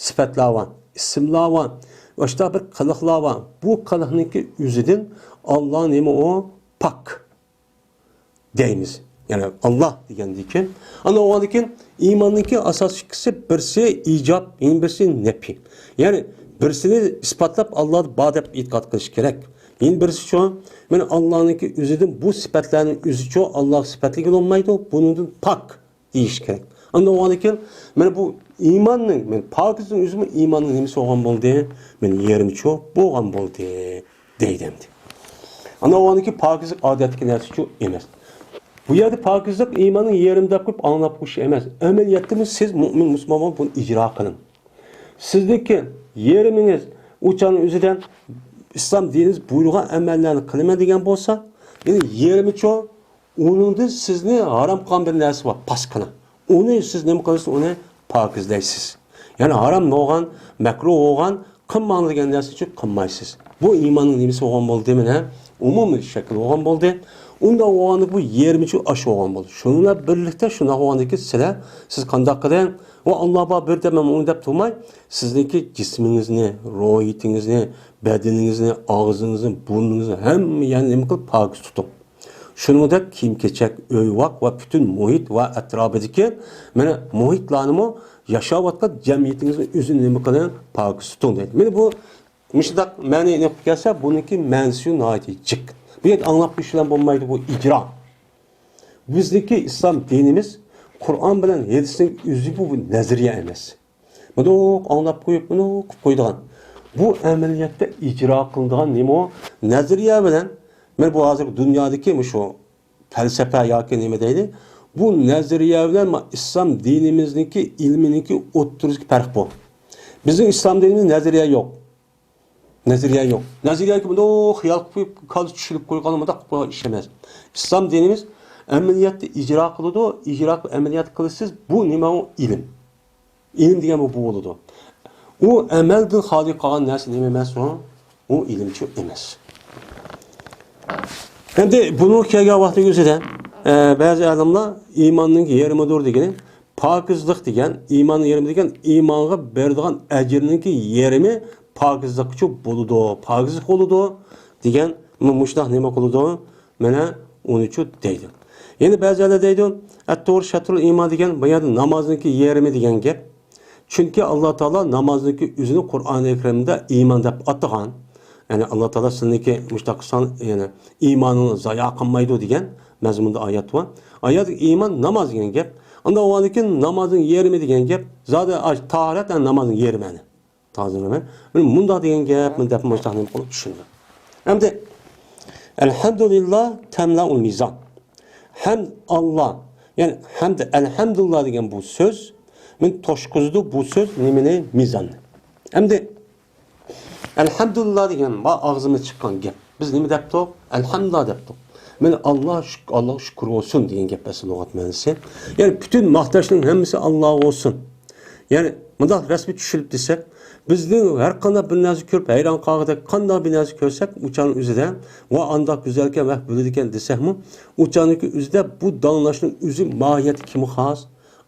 سۈپەتلەر بار، ئىسىملار بار، ئاشۇنداق بىر قىلىقلار بار. بۇ قىلىقنىڭكى ئۆزىدىن ئاللا نېمە ئۇ؟ پاك دەيمىز. يەنى ئاللا دېگەندىن كېيىن، ئانا ئۇنىڭدىن كېيىن ئىماننىڭكى ئاساسلىقىسى بىرسى ئىجاب، يەنە بىرسى نەپى. يەنى بىرسىنى ئىسپاتلاپ ئاللا بار دەپ ئېتىقاد قىلىش كېرەك. يەنە بىرسى شۇ، مانا ئاللانىڭكى ئۆزىدىن بۇ سۈپەتلەرنىڭ ئۆزى شۇ ئاللاغا سۈپەتلىگىلى بولمايدۇ، بۇنىڭدىن پاك دېيىش كېرەك. ئاندىن ئۇنىڭدىن كېيىن، مانا بۇ ئىماننىڭ، مانا پاكىزنىڭ ئۆزىمۇ ئىماننىڭ نېمىسى بولغان بولدى؟ مانا يېرىمچۇ بولغان بولدى. دەيدۇ ئەمدى. ئانا ئۇنىڭدىكى پاكىزلىق ئادەتتىكى نەرسىچۇ ئەمەس. بۇ يەردە پاكىزلىق ئىماننىڭ يېرىمى دەپ قويۇپ ئاڭلاپ قويۇش ئەمەس. ئەمەلىيەتتىمۇ سىز مۇئمىن مۇسۇلمان بولۇپ بۇنى ئىجرا قىلىڭ. سىزنىڭكى يېرىمىڭىز ئۇ چاغنىڭ ئۆزىدە ئىسلام دىنىمىز بۇيرۇغان ئەمەللەرنى قىلىمەن دېگەن بولسا، يەنى يېرىمىچۇ ئۇنىڭدىن سىزنى ھارام قىلغان بىر نەرسە بار، پاسكىنا. ئۇنى سىز نېمە قىلىسىز؟ ئۇنى پاكىزلەيسىز. يەنى ھارام بولغان، مەكرۇھ بولغان، قىلماڭ دېگەن نەرسىنى قىلمايسىز. بۇ ئىماننىڭ نېمىسى بولغان بولدى؟ مانا ئومۇمىي شەكىل بولغان بولدى. ئۇنداق بولغاندا بۇ يېرىمىچۇ ئاش بولغان بولدى. شۇنىڭ بىلەن بىرلىكتە شۇنداق بولغاندىن كېيىن سىلەر، سىز قانداق قىلىڭ؟ ۋە ئاللا بار بىر دەپ مەن ئۇنى دەپ تۇرماي، سىزنىڭكى جىسمىڭىزنى، روھىيىتىڭىزنى، بەدىنىڭىزنى، ئاغزىڭىزنى، بۇرنىڭىزنى، ھەممە يەرنى نېمە قىلىپ پاكىز تۇتۇڭ. شۇنىڭدەك كىيىم-كېچەك، ئۆي-ۋاق ۋە پۈتۈن مۇھىت ۋە ئەتراپىدىكى، مانا، مۇھىتلارنىمۇ، ياشاۋاتقان جەمئىيىتىڭىزنى ئۆزىنى نېمە قىلىڭ؟ پاكىز تۇتۇڭ دەيدۇ. مانا بۇ مۇشۇنداق مەنىنى ئېلىپ كەلسە، بۇنىڭكى مەنىسى ناھايىتى جىق. بۇ يەردە ئاڭلاپ قويۇش بىلەن بولمايدۇ، بۇ ئىجرا. بىزنىڭكى ئىسلام دىنىمىز قۇرئان بىلەن ھەدىسنىڭ ئۆزى بۇ، بۇ نەزەرىيە ئەمەس. مۇنداق ئاڭلاپ قويۇپ، مۇنداق قىلىپ قويىدىغان. بۇ ئەمەلىيەتتە ئىجرا قىلىنىدىغان نېمە ئۇ؟ نەزەرىيە بىلەن، مانا بۇ ھازىر دۇنيادىكى مۇشۇ پەلسەپە ياكى نېمە دەيلى، بۇ نەزەرىيە بىلەن ما-، ئىسلام دىنىمىزنىڭكى ئىلمىنىڭكى ئوتتۇرىسىدىكى پەرق بۇ. بىزنىڭ ئىسلام دىنىمىزدا نەزەرىيە يوق. نەزەرىيە يوق. نەزەرىيەگە مۇنداق خىيال قىلىپ قويۇپ، كاللا چۈشۈرۈپ قويغان مۇنداق قىلىپ قويغان ئىش ئەمەس. ئىسلام دىنىمىز ئەمەلىيەتتە ئىجرا قىلىدۇ، ئىجرا قىلىپ ئەمەلىيەت قىلىسىز، بۇ نېمە ئۇ؟ ئىلىم. ئىلىم دېگەن بۇ، بۇ بولىدۇ. ئۇ ئەمەلدىن خالىي قالغان نەرسە نېمە ئەمەس ئۇ؟ ئۇ ئىلىمچى ئەمەس. ئەمدى بۇنىڭغا كەلگەن ۋاقتىنىڭ ئۆزىدە، ئە، بەزى ئالىملار ئىماننىڭ يېرىمىدۇر دېگىنى، پاكىزلىق دېگەن، ئىماننىڭ يېرىمى دېگەن، ئىمانغا بېرىدىغان ئەجىرنىڭكى يېرىمى پاكىزلىققىچۇ بولىدۇ، پاكىزلىق بولىدۇ دېگەن، مۇ-، مۇشۇنداق نېمە قىلىدۇ؟ مانا ئۇنىچۇ دەيدۇ. يەنە بەزىلەر دەيدۇ، ئەتتۇغرى شەترۇل ئىمان دېگەن، بۇ يەردە نامازنىڭكى يېرىمى دېگەن گەپ. چۈنكى ئاللا تائالا نامازنىڭكى ئۆزىنى قۇرئانى كەرىمدە ئىمان دەپ ئاتىغان. يەنى ئاللا تائالا سىلىنىڭكى مۇشتاق قىلساڭ، يەنى ئىمانىڭنى زايا قىلمايدۇ دېگەن مەزمۇندا ئايەت بار. ئايەتتىكى ئىمان ناماز دېگەن گەپ. ئاندىن ئۇنىڭدىن كېيىن نامازنىڭ يېرىمى دېگەن گەپ. زادى ئاش-، تاھارەت، يەنى نامازنىڭ يېرىمى، يەنى. تازىلىنىمەن. مانا مۇنداق دېگەن گەپ، مانا دەپ مۇشۇنداق نېمە قىلىپ چۈشۈندۈم. ئەمدى، ئەلھەمدۇلىللا تەملەئۇل مىزان. ھەمد ئاللا، يەنى ھەمد، ئەلھەمدۇلىللا دېگەن بۇ سۆز، مانا توشقۇزىدۇ بۇ سۆز نېمىنى؟ مىزاننى. ئەمدى، ئەلھەمدۇلىللا دېگەن بار ئاغزىمىزدىن چىققان گەپ. بىز نېمە دەپتۇق؟ ئەلھەمدۇلىللا دەپتۇق. مانا ئاللا شۈك-، ئاللاغا شۈكۈر بولسۇن دېگەن گەپ ئەسلى لۇغەت مەنىسى. يەنى پۈتۈن ماختاشنىڭ ھەممىسى ئاللاغا بولسۇن. يەنى مۇنداق رەسمىي چۈشىنىپ دېسەك، بىزنىڭ ھەر قانداق بىر نەرسە كۆرۈپ ھەيران قالغۇدەك قانداق بىر نەرسە كۆرسەك، ئۇ چاغنىڭ ئۆزىدە، ۋا ئانداق گۈزەلكەن، ۋە بىلىدىكەن دېسەكمۇ، ئۇ چاغنىڭكى ئۆزىدە بۇ داڭلاشنىڭ ئۆزى ماھىيەتى كىمگە خاس؟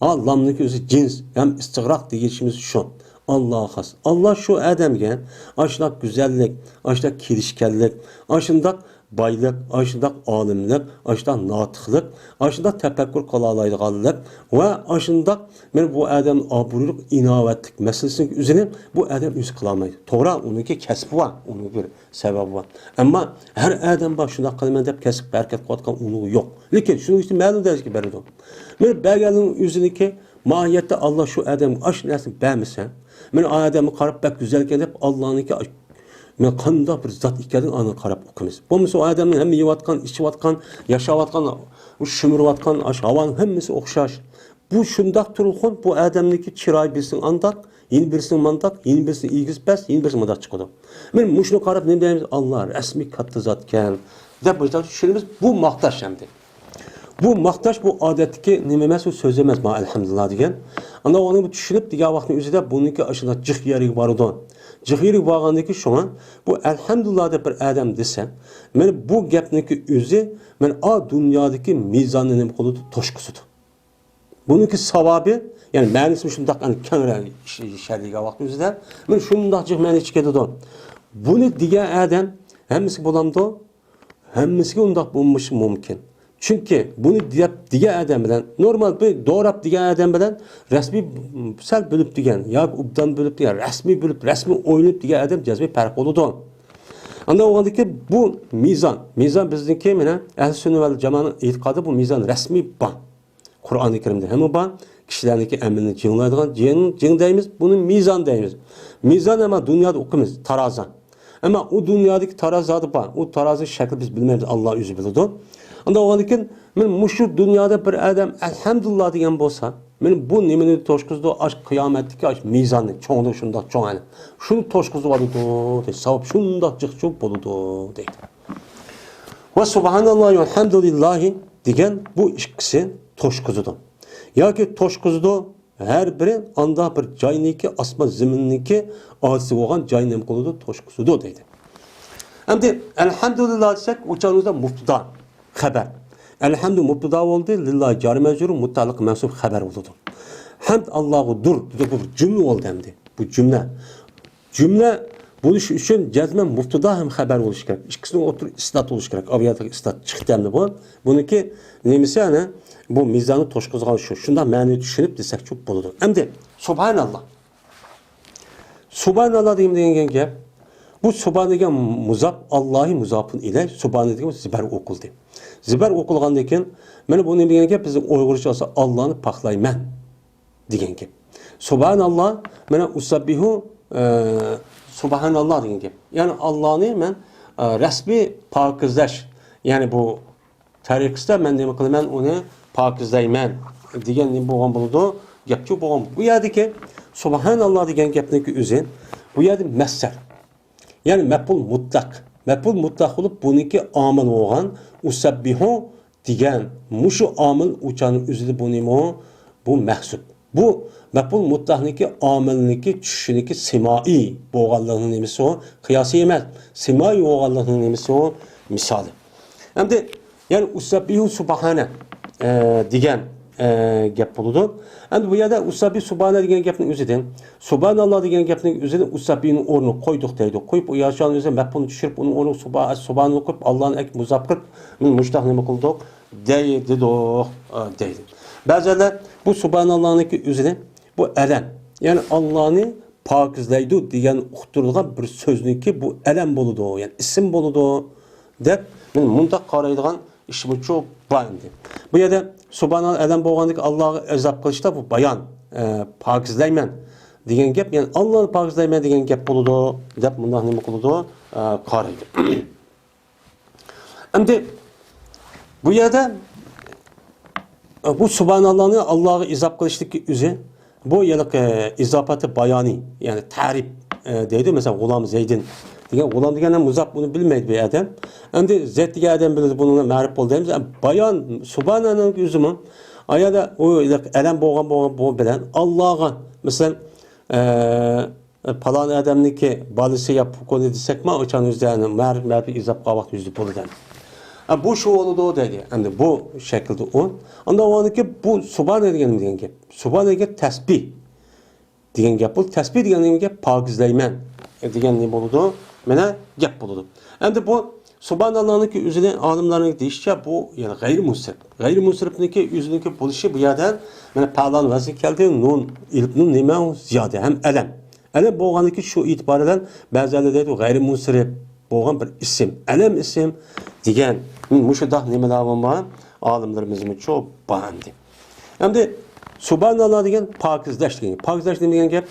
ئا، لامنىڭكى ئۆزى جىنس ھەم ئىستىغراق دېگىنىمىز شۇ. ئاللاغا خاس. ئاللا شۇ ئادەمگە ئاشۇنداق گۈزەللىك، ئاشۇنداق كېلىشكەنلىك، ئاشۇنداق بايلىق، ئاشۇنداق ئالىملىق، ئاشۇنداق ناتىقلىق، ئاشۇنداق تەپەككۇر قىلالايدىغانلىق ۋە ئاشۇنداق، مانا بۇ ئادەم ئابرۇيلۇق، ئىناۋەتلىك مەسىلىسىنىڭ ئۆزىنى بۇ ئادەم ئۆزى قىلالمايدۇ. توغرا، ئۇنىڭكى كەسپى بار، ئۇنىڭ بىر سەۋەبى بار. ئەمما ھەر ئادەم بار، شۇنداق قىلىمەن دەپ كەسىپ ھەرىكەت قىلىۋاتقان ئۇلۇغى يوق. لېكىن شۇنىڭ ئۈچۈن مەلۇم دەرىجىگە بەرىدۇ. مانا بەرگەننىڭ ئۆزىنىڭكى ماھىيەتتە ئاللا شۇ ئادەمگە ئاشۇ نەرسىنى بەرمىسە، مانا ئۇ ئادەمگە قاراپ بەك گۈزەلكەن دەپ ئاللانىڭكى ئاش-، مانا قانداق بىر زات ئىكەنلىكىنى ئاندىن قاراپ ئۇقىمىز. بولمىسا ئۇ ئادەمنىڭ ھەممە يەۋاتقان، ئىچىۋاتقان، ياشاۋاتقان، شۈمۈرۈۋاتقان ئاشۇ ھاۋانىڭ ھەممىسى ئوخشاش. بۇ شۇنداق تۇرغۇن، بۇ ئادەمنىڭكى چىرايى بىرسىنىڭ ئانداق، يەنە بىرسىنىڭ مانداق، يەنە بىرسىنىڭ ئىگىسى پەس، يەنە بىرسى مۇنداق چىقىدۇ. مانا مۇشۇنى قاراپ نېمە دەيمىز؟ ئاللا رەسمىي كاتتا زاتكەن دەپ مۇشۇنداق چۈشىنىمىز. بۇ ماختاش ئەمدى. بۇ ماختاش، بۇ ئادەتتىكى نېمە ئەمەس، ئۇ سۆز ئەمەس، مانا ئەلھەمدۇلىللا دېگەن. ئاندىن ئۇنى بۇ چۈشىنىپ دېگەن ۋاقىتنىڭ ئۆزىدە بۇنىڭكى ئاشۇنداق جىق يېرىگە بارىدۇ. جىق يېرىگە بارغاندىن كېيىن شۇڭا بۇ ئەلھەمدۇلىللا دەپ بىر ئادەم دېسە، مانا بۇ گەپنىڭكى ئۆزى مانا ئا دۇنيادىكى مىزاننى نېمە قىلىدۇ؟ توشقۇزىدۇ. بۇنىڭكى ساۋابى، يەنى مەنىسى شۇنداق، يەنى كەڭرەك ش-، شەرھلىگەن ۋاقىت ئۆزىدە، مانا شۇنداق جىق مەنىسى كېلىدۇ. بۇنى دېگەن ئادەم ھەممىسىگە بولامدۇ؟ ھەممىسىگە ئۇنداق بولمىشى مۇمكىن. چۈنكى بۇنى دەپ دېگەن ئادەم بىلەن، نورمال بىر دوراپ دېگەن ئادەم بىلەن، رەسمىي سەل بىلىپ دېگەن ياكى ئوبدان بىلىپ دېگەن، رەسمىي بىلىپ، رەسمىي ئويلىنىپ دېگەن ئادەم جەزمەن پەرق بولىدۇ. ئانداق بولغاندىكىن بۇ مىزان، مىزان بىزنىڭكى مانا ئەھلى سۈننە ۋەل جامانىڭ ئېتىقادى، بۇ مىزان رەسمىي بار. قۇرئانى كەرىمدە ھەممە بار. كىشىلەرنىڭكى ئەمىلىنى جىڭلايدىغان جىڭ، جىڭ دەيمىز، بۇنى مىزان دەيمىز. مىزان ئەمما دۇنيادا ئۇقىمىز، تارازا. ئەمما ئۇ دۇنيادىكى تارازا زادى بار. ئۇ تارازىنىڭ شەكلى بىز بىلمەيمىز، ئاللا ئۆزى بىلىدۇ. ئانداق بولغاندىكىن، مانا مۇشۇ دۇنيادا بىر ئادەم ئەلھەمدۇلىللا دېگەن بولسا، مانا بۇ نېمىنى توشقۇزىدۇ؟ ئاش قىيامەتتىكى ئاش مىزاننى، چوڭدۇر شۇنداق چوڭ ئەنە. شۇنى توشقۇزۇۋالىدۇ، دەي، ساۋاب شۇنداق جىقچۇ بولىدۇ، دەيدۇ. ۋە سۇبھاناللاھى ۋەلھەمدۇلىللاھى دېگەن بۇ ئىككىسى توشقۇزىدۇ. ياكى توشقۇزىدۇ، ھەر بىرى ئانداق بىر جاينىڭكى، ئاسمان زېمىننىڭكى ئاجىزى بولغان جاينى نېمە قىلىدۇ؟ توشقۇزىدۇ دەيدۇ. ئەمدى ئەلھەمدۇلىللا دېسەك، ئۇ چاغىمىزدا مۇپتىدا خەبەر. ئەلھەمدۇ مۇپتىدا بولدى، لىللا جارى مەجرۇر، مۇتەئەللىق مەنسۇب خەبەر بولىدۇ. ھەمد ئاللاغىدۇر دېدى، بۇ بىر جۈملە بولدى ئەمدى. بۇ جۈملە. جۈملە بولۇش ئۈچۈن جەزمەن مۇپتىدا ھەم خەبەر بولۇشى كېرەك. ئىككىسىنىڭ ئوتتۇرىدا ئىسناد بولۇشى كېرەك. ئاۋۇ يەردىكى ئىسناد چىقتى ئەمدى بۇ. بۇنىڭكى نېمىسى ئەنە بۇ مىزاننى توشقۇزغان شۇ. شۇنداق مەنىنى چۈشىنىپ دېسەكچۇ بولىدۇ. ئەمدى سۇبھاناللا. سۇبھاناللا دېگەن، دېگەن گەپ. بۇ سۇبھان دېگەن مۇزاپ، ئاللاھى مۇزاپۇن ئىلەي. سۇبھان دېگەن زىبەر ئوقۇلدى. زىبەر ئوقۇلغاندىن كېيىن، مانا بۇ نېمە دېگەن گەپ؟ بىزنىڭ ئۇيغۇرچە بولسا ئاللانى پاكلايمەن دېگەن گەپ. سۇبھاناللا، مانا ئۇسەببىھۇ، ئە، سۇبھاناللا دېگەن گەپ. يەنى ئاللانى مەن، ئە، رەسمىي پاكىزلەش، يەنى بۇ تەرىقىسىدە مەن نېمە قىلىمەن، ئۇنى پاكىزلەيمەن دېگەن نېمە بولغان بولىدۇ؟ گەپچۇ بولغان. بۇ يەردىكى سۇبھاناللا دېگەن گەپنىڭكى ئۆزى، بۇ يەردە مەسدەر. يەنى مەپئۇل مۇتلەق. مەپئۇل مۇتلەق بولۇپ، بۇنىڭكى ئامىل بولغان ئۇسەببىھۇ دېگەن مۇشۇ ئامىل ئۇچانىڭ ئۆزىدە بۇ نېمە؟ بۇ مەھسۇپ. بۇ مەپئۇل مۇتلەقنىڭكى ئامىلنىڭكى چۈشۈشىنىڭكى سىمائىي بولغانلىقىنىڭ نېمىسى ئۇ؟ قىياسى ئەمەس. سىمائىي بولغانلىقنىڭ نېمىسى ئۇ؟ مىسالى. ئەمدى، يەنى ئۇسەببىھۇ سۇبھانە، ئە، دېگەن، ئە، گەپ بولىدۇ. ئەمدى بۇ يەردە ئۇسەببىھۇ سۇبھانە دېگەن گەپنىڭ ئۆزىدىن، سۇبھاناللا دېگەن گەپنىڭ ئۆزىدىن ئۇسەببىھۇنىڭ ئورنىغا قويدۇق دەيدۇ. قويۇپ، ئۇ ياشاننىڭ ئۆزىدە مەپئۇلنى چۈشۈرۈپ، ئۇنىڭ ئورنىغا سۇبھا-، سۇبھاناللا قويۇپ، ئاللانى ئەكىپ مۇزاپ قىلىپ، مۇشۇنداق نېمە قىلدۇق؟ دەي-، دېدۇق، ئە، دەيدۇ. بەزىلەر بۇ سۇبھاناللانىڭكى ئۆزىنى بۇ ئەلەم، يەنى ئاللانى پاكىزلەيدۇ دېگەن ئۇقتۇرۇلغان بىر سۆزنىڭكى بۇ ئەلەم بولىدۇ، يەنى ئىسىم بولىدۇ دەپ، مەن مۇنداق قارايدىغان ئىشمۇچۇ بار ئەمدى. بۇ يەردە سۇبھاناللا ئەلەم بولغاندىكى ئاللاغا ئەزاب قىلىشتا بۇ بايان، ئە، پاكىزلەيمەن دېگەن گەپ، يەنى ئاللانى پاكىزلەيمەن دېگەن گەپ بولىدۇ دەپ مۇنداق نېمە قىلىدۇ، ئە، قارايدۇ. ئەمدى بۇ يەردە، ئە، بۇ سۇبھاناللانى ئاللاغا ئىزاپ قىلىشتىكى ئۆزى، بۇ ھېلىقى ئىزاپەتى بايانى، يەنى تەرىپ، ئە، دەيدۇ. مەسىلەن، غۇلام زەيدىن دېگەن، غۇلام دېگەن ھەم مۇزاپ، بۇنى بىلمەيدۇ بۇ ئادەم. ئەمدى زەيد دېگەن ئادەم بىلىدۇ، بۇنىڭ مەرىپ بولدى دەيمىز. بايان، سۇبھانەنىڭ ئۆزىمۇ، ئايەدە ئۇ ھېلىقى ئەلەم بولغان، بولغان، بۇ بىلەن ئاللاغا، مەسىلەن، ئە، پالان ئادەمنىڭكى بالىسى يا پوكونى دېسەكما، ئۇچان يۈزدە، يەنى مەرىپ، مەرىپ ئىزاپ قاۋاق يۈزدە بولىدۇ. ئە، بۇ شۇ بولىدۇ دەيدۇ. ئەمدى بۇ شەكىلدە ئۇ. ئاندىن ئۇنىڭكى بۇ سۇبھانە دېگەن، دېگەن گەپ. سۇبھانە دېگەن تەسبىھ دېگەن گەپ بولىدۇ. تەسبىھ دېگەن نېمە گەپ؟ پاكىزلەيمەن دېگەن نېمە بولىدۇ؟ مانا گەپ بولىدۇ. ئەمدى بۇ سۇبھاناللانىڭكى ئۆزىنى ئالىملارنىڭ دېيىشىچە، بۇ يەنى غەيرىي مۇنسەرىپ. غەيرىي مۇنسەرىپنىڭكى ئۆزىنىڭكى بولۇشى بۇ يەردە مانا پەئلان ۋەزنى كەلدى، نۇن، ئېلىپ نۇن نېمە ئۇ؟ زىيادە ھەم ئەلەم. ئەلەم بولغاندىكى شۇ ئېتىبارى بىلەن بەزىلەر دەيدۇ، غەيرىي مۇنسەرىپ بولغان بىر ئىسىم، ئەلەم ئىسىم دېگەن مۇشۇنداق نېمىلەر بار، ئالىملىرىمىزمۇچۇ بار ئەمدى. ئەمدى سۇبھاناللا دېگەن پاكىزلەش دېگەن. پاكىزلەش نېمە دېگەن گەپ؟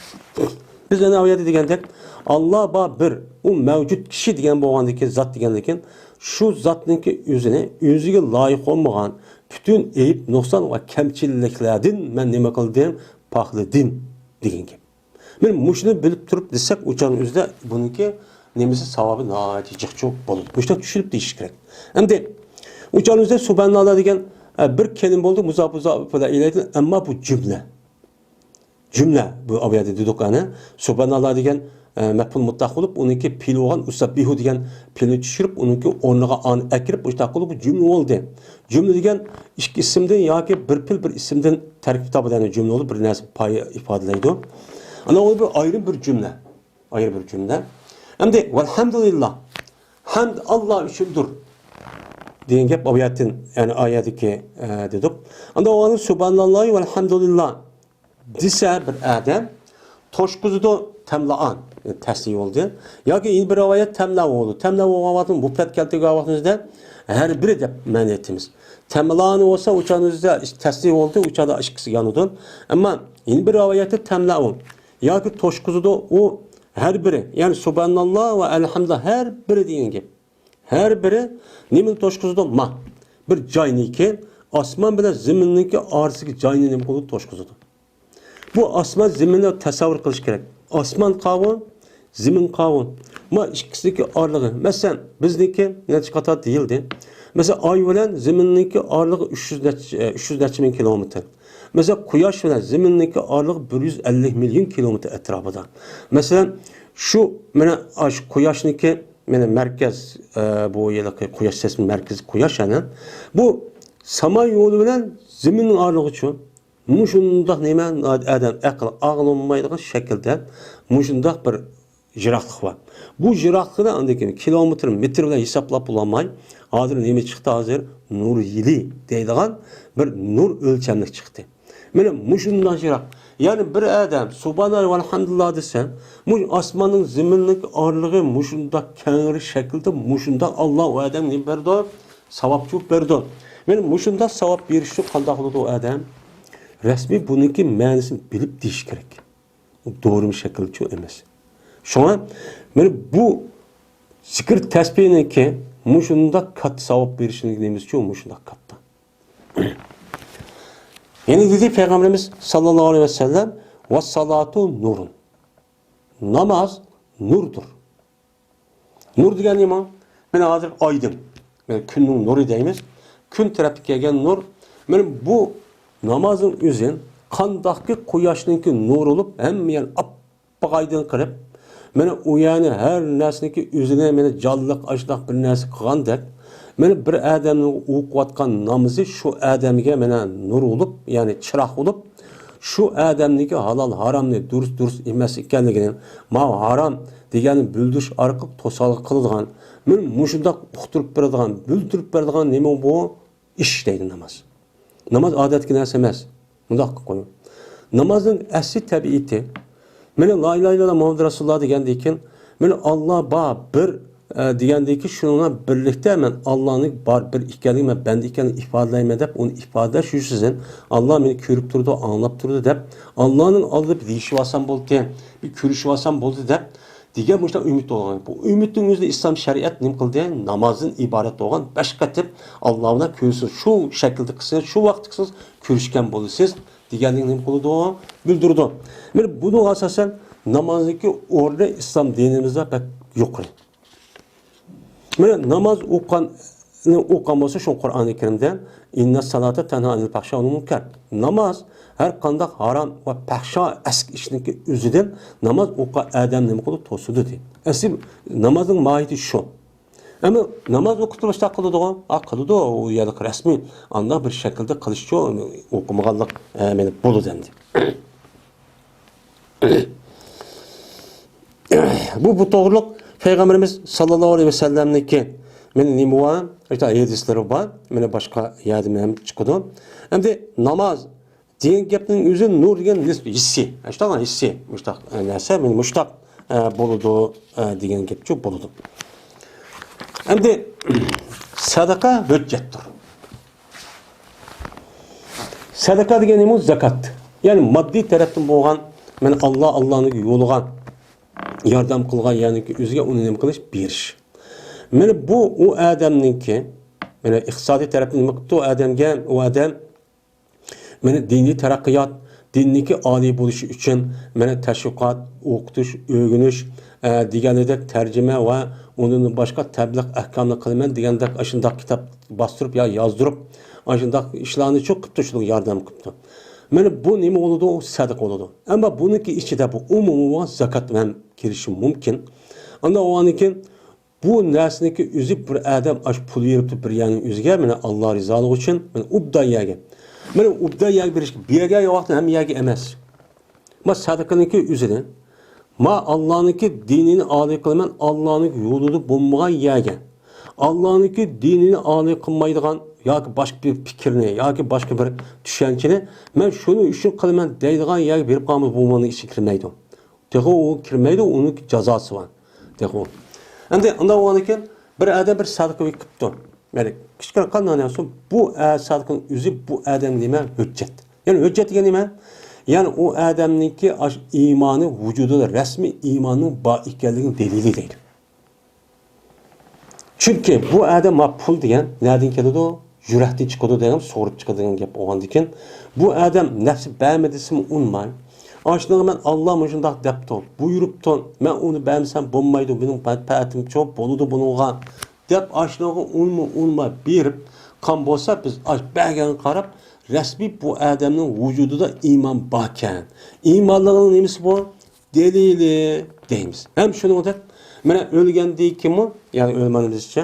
بىز ئەنە ئۇ يەردە دېگەندەك، ئاللا بار بىر، ئۇ مەۋجۇت كىشى دېگەن بولغاندىكى زات دېگەندىكىن، شۇ زاتنىڭكى ئۆزىنى، ئۆزىگە لايىق بولمىغان پۈتۈن ئەيىب، نۇقسان ۋە كەمچىلىكلەردىن مەن نېمە قىلدىم؟ پاكلىدىم دېگەن گەپ. مانا مۇشۇنى بىلىپ تۇرۇپ دېسەك، ئۇچان ئۆزىدە بۇنىڭكى نېمىسى، ساۋابى ناھايىتى جىقچۇ بولىدۇ. مۇشۇنداق چۈشىنىپ دېيىش كېرەك. ئەمدى ئۇچان ئۆزىدە سۇبھاناللا دېگەن، ئە، بىر كېلىم بولدى، مۇزاپ، مۇزاپ ئىلەيھى، ئەمما بۇ جۈملە. جۈملە، بۇ ئاۋۇ يەردە دېدۇق ئەنە، سۇبھاناللا دېگەن، ئە، مەپئۇل مۇتلەق بولۇپ، ئۇنىڭكى پېئىلى بولغان ئۇسەببىھۇ دېگەن پېئىلنى چۈشۈرۈپ، ئۇنىڭكى ئورنىغا ئانى ئەكىرىپ، مۇشۇنداق قىلىپ بۇ جۈملە بولدى. جۈملە دېگەن ئىككى ئىسىمدىن ياكى بىر پېئىل بىر ئىسىمدىن تەركىب تاپىدۇ، يەنى جۈملە بولۇپ بىر نەرسە پاي ئىپادىلەيدۇ. ئانا ئۇ بىر ئايرىم بىر جۈملە. ئايرىم بىر جۈملە. ئەمدى ۋەلھەمدۇلىللا. ھەمد ئاللا ئۈچۈندۇر دېگەن گەپ ئايەتتىن، يەنى ئايەتتىكى، ئە، دېدۇق. ئاندىن ئۇ سۇبھاناللاھى ۋەلھەمدۇلىللا دېسە بىر ئادەم، توشقۇزىدۇ تەملائان، تەسنىيە بولدى. ياكى يەنە بىر رىۋايەت تەملەئۇ بولدى. تەملەئۇ بولغان ۋاقتىدا مۇپرەت كەلتۈرگەن ۋاقتىمىزدا ھەر بىرى دەپ مەنە ئېيتىمىز. تەملائان بولسا ئۇچانىزدا تەسنىيە بولدى، ئۇچاندا ئىككىسى يانىدۇ. ئەمما يەنە بىر رىۋايەتتە تەملەئۇ ياكى توشقۇزىدۇ ئۇ ھەر بىرى، يەنى سۇبھاناللا ۋە ئەلھەمدۇلىللا ھەر بىرى دېگەن گەپ. ھەر بىرى نېمىنى توشقۇزىدۇ؟ ما. بىر جاينىكى، ئاسمان بىلەن زېمىننىڭكى ئارىسىدىكى جاينى نېمە قىلىدۇ؟ توشقۇزىدۇ. بۇ ئاسمان زېمىننى تەسەۋۋۇر قىلىش كېرەك. ئاسمان قاۋۇن، زېمىن قاۋۇن. ما ئىككىسىدىكى ئارىلىقى. مەسىلەن، بىزنىڭكى نەچچە قاتار دېيىلدى. مەسىلەن، ئاي بىلەن زېمىننىڭكى ئارىلىقى ئۈچ يۈز نەچچە، ئۈچ يۈز نەچچە مىڭ كىلومېتىر. مەسىلەن، قۇياش بىلەن زېمىننىڭكى ئارىلىقى بىر يۈز ئەللىك مىليون كىلومېتىر ئەتراپىدا. مەسىلەن، شۇ، مانا، ئاشۇ قۇياشنىڭكى، مانا، مەركەز، ئە، بۇ ھېلىقى قۇياش سىستېمىسى مەركىزى قۇياش، يەنى. بۇ ساما يولى بىلەن زېمىننىڭ ئارىلىقىچۇ؟ مۇشۇنداق نېمە، ئادەم ئەقلى ئاغلىنمايدىغان شەكىلدە مۇشۇنداق بىر يىراقلىق بار. بۇ يىراقلىقنى ئاندىن كېيىن كىلومېتىر، مېتىر بىلەن ھېسابلاپ بولالماي، ھازىر نېمە چىقتى ھازىر؟ نۇر يىلى دەيدىغان بىر نۇر ئۆلچەملىك چىقتى. مانا مۇشۇنداق يىراق. يەنى بىر ئادەم سۇبھاناللا ۋەلھەمدۇلىللا دېسە، مۇشۇ ئاسماننىڭ زېمىننىڭ ئارىلىقى مۇشۇنداق كەڭرى شەكىلدە، مۇشۇنداق ئاللا ئۇ ئادەمگە نېمە بېرىدۇ؟ ساۋابچۇ بېرىدۇ. مانا مۇشۇنداق ساۋاب بېرىشچۇ قانداق بولىدۇ ئۇ ئادەم؟ رەسمىي بۇنىڭكى مەنىسىنى بىلىپ دېيىش كېرەك. دورىمۇ شەكىلچۇ ئەمەس. شۇڭا مانا بۇ زىكىر تەسبىھنىڭكى مۇشۇنداق كاتتا ساۋاب بېرىشىنىڭ نېمىسىچۇ مۇشۇنداق كاتتا. يەنە دېدى پەيغەمبىرىمىز ساللاللاھۇ ئەلەيھى ۋەسەللەم، ۋەسسالاتۇ نۇرۇن. ناماز نۇردۇر. نۇر دېگەن نېمە؟ مانا ھازىر ئايدىڭ. مانا كۈننىڭ نۇرى دەيمىز. كۈن تەرەپتىن كەلگەن نۇر. مانا بۇ نامازنىڭ ئۆزى قانداقكى قۇياشنىڭكى نۇرى بولۇپ، ھەممە يەر ئاپئاق ئايدىڭ قىلىپ، مانا ئۇ يەرنى ھەر نەرسىنىڭكى ئۆزىنى مانا جانلىق ئاشۇنداق بىر نەرسە قىلغاندەك، مانا بىر ئادەمنىڭ ئوقۇۋاتقان نامىزى شۇ ئادەمگە مانا نۇر بولۇپ، يەنى چىراغ بولۇپ، شۇ ئادەمنىڭكى ھالال ھارامنى، دۇرۇس دۇرۇس ئەمەس ئىكەنلىكىنى، ماۋۇ ھارام دېگەننى بىلدۈرۈش ئارقىلىق توسالغۇ قىلىدىغان، مانا مۇشۇنداق ئۇقتۇرۇپ بېرىدىغان، بىلدۈرۈپ بېرىدىغان نېمە بۇ؟ ئىش دەيدۇ ناماز. ناماز ئادەتتىكى نەرسە ئەمەس. مۇنداق قىلىپ قويۇڭ. نامازنىڭ ئەسلى تەبىئىتى، مانا لا ئىلاھە ئىللاللا مۇھەممەد رەسۇلۇللا دېگەندىن كېيىن، مانا ئاللا بار، بىر، ئە، دېگەندىن كېيىن شۇنىڭ بىلەن بىرلىكتە مەن ئاللانىڭ بار، بىر ئىكەنلىكىنى، مەن بەندە ئىكەنلىكىنى ئىپادىلەيمەن دەپ ئۇنى ئىپادىلەش يۈزىسىدىن، ئاللا مېنى كۆرۈپ تۇرىدۇ، ئاڭلاپ تۇرىدۇ دەپ، ئاللانىڭ ئالدىدا بىر دېيىشىۋالسام بولدى، بىر كۆرۈشۈۋالسام بولدى دەپ، دېگەن مۇشۇنداق ئۈمىد بولغان. بۇ ئۈمىدنىڭ ئۆزىدە ئىسلام شەرىئەت نېمە قىلدى؟ نامازدىن ئىبارەت بولغان بەش قېتىم ئاللا بىلەن كۆرۈشسىز، شۇ شەكىلدە قىلسىڭىز، شۇ ۋاقىتتا قىلسىڭىز، كۆرۈشكەن بولىسىز دېگەنلىكنى نېمە قىلىدۇ؟ بىلدۈرىدۇ. مانا بۇنىڭغا ئاساسەن نامازنىڭكى ئورنى ئىسلام دىنىمىزدا بەك يۇقىرى. مانا ناماز ئوقۇغان ئوقۇغان بولسا شۇ قۇرئانى كەرىمدە، «ئىننەس سالاتا تەنھا ئەنىل پەھشا ۋەل مۇنكەر.» ناماز ھەر قانداق ھارام ۋە پەھشا ئەسكى ئىشنىڭكى ئۆزىدىن ناماز ئوقۇغان ئادەم نېمە قىلىدۇ؟ توسىدۇ دېدى. ئەسلى نامازنىڭ ماھىيىتى شۇ. ئەمما ناماز ئوقۇتۇپ باشلاپ قىلىدىغۇ؟ ئا، قىلىدۇ. ئۇ يەردە رەسمىي ئانداق بىر شەكىلدە قىلىشچۇ، ئوقۇمىغانلىق، ئە، مېنى بولىدۇ ئەمدى. بۇ، بۇ توغرۇلۇق پەيغەمبىرىمىز ساللاللاھۇ ئەلەيھى ۋەسەللەمنىڭكى مانا نېمە بار؟ ئېيتار ھەدىسلىرى بار. مانا باشقا يەردىن ھەم چىقىدۇ. ئەمدى ناماز دېگەن گەپنىڭ ئۆزى نۇر دېگەن نىس-، ھېسسىي. ئاشۇنداق ھېسسىي. مۇشتاق، ئە، نەرسە، مانا مۇشتاق، ئە، بولىدۇ، ئە، دېگەن گەپچۇ بولىدۇ. ئەمدى سەدىقە ھۆججەتتۇر. سەدىقە دېگەن نېمە؟ زاكات. يەنى ماددىي تەرەپتىن بولغان، مانا ئاللا، ئاللانىڭ يولىغا ياردەم قىلغان، يەنى ئۆزىگە ئۇنى نېمە قىلىش؟ بېرىش. مانا بۇ ئۇ ئادەمنىڭكى، مانا ئىقتىسادىي تەرەپتىن نېمە قىپتۇ ئۇ ئادەمگە؟ ئۇ ئادەم مانا دىنىي تەرەققىيات، دىننىڭكى ئالىي بولۇشى ئۈچۈن مانا تەشۋىقات، ئوقۇتۇش، ئۆگىنىش، ئە، دېگەنلىكتەك تەرجىمە ۋە ئۇنىڭدىن باشقا تەبلىغ ئەھكامنى قىلىمەن دېگەندەك ئاشۇنداق كىتاب باستۇرۇپ يا يازدۇرۇپ، ئاشۇنداق ئىشلارنى شۇ قىپتۇ، شۇنىڭغا ياردەم قىپتۇ. مانا بۇ نېمە بولىدۇ؟ سەدىقە بولىدۇ. ئەمما بۇنىڭكى ئىچىدە بۇ ئومۇمىي بولغان زاكات ھەم كىرىشى مۇمكىن. ئاندىن ئۇنىڭدىن كېيىن بۇ نەرسىنىڭكى ئۆزى بىر ئادەم ئاشۇ پۇل بېرىپتۇ بىر يەرنىڭ ئۆزىگە، مانا ئاللا رىزالىقى ئۈچۈن، مانا ئوبدان يەرگە. مانا ئوبدان يەرگە بېرىشكە، بۇ يەرگە ۋاقىتتا ھەممە يەرگە ئەمەس. ما سەدىقىنىڭكى ئۆزىنى، ما ئاللانىڭكى دىنىنى ئالىي قىلىمەن، ئاللانىڭ يولىدا بولمىغان يەرگە. ئاللانىڭكى دىنىنى ئالىي قىلمايدىغان ياكى باشقا بىر پىكىرنى ياكى باشقا بىر چۈشەنچىنى مەن شۇنىڭ ئۈچۈن قىلىمەن دەيدىغان يەرگە بېرىپ قالمىسا بۇ مالنىڭ ئىچىگە كىرمەيدۇ. تېخى ئۇ كىرمەيدۇ، ئۇنىڭ جازاسى بار. تېخى ئۇ. ئەمدى ئۇنداق بولغاندىكىن، بىر ئادەم بىر سەدىقە قىپتۇ. يەنى كىچىككىنە قانداق نەرسە، بۇ ئە-، سەدىقىنىڭ ئۆزى بۇ ئادەمگە نېمە؟ ھۆججەت. يەنى ھۆججەت دېگەن نېمە؟ يەنى ئۇ ئادەمنىڭكى ئاش-، ئىمانى ۋۇجۇدىدا رەسمىي ئىماننىڭ بار ئىكەنلىكىنىڭ دەلىلى دەيدۇ. چۈنكى بۇ ئادەم ما پۇل دېگەن نەدىن كېلىدۇ؟ يۈرەكتىن چىقىدۇ دېگەن، سۇغۇرۇپ چىقىدۇ دېگەن گەپ بولغاندىكىن، بۇ ئادەم نەپسى بەرمە دېسىمۇ ئۇنىماي، ئاشۇنىڭغا مەن ئاللا مۇشۇنداق دەپتۇ، بۇيرۇپتۇ، مەن ئۇنى بەرمىسەم بولمايدۇ، مېنىڭ مەنپەئەتىم چوڭ بولىدۇ بۇنىڭغا دەپ، ئاشۇنىڭغا ئۇنمۇ ئۇنماي بېرىپ قان بولسا، بىز ئاش بەرگەنگە قاراپ، رەسمىي بۇ ئادەمنىڭ ۋۇجۇدىدا ئىمان باركەن. ئىمانلىقىنىڭ نېمىسى بۇ؟ دەلىلى دەيمىز. ھەم شۇنىڭدەك، مانا ئۆلگەندىن كېيىنمۇ، يەنى ئۆلىمەن بىزچە،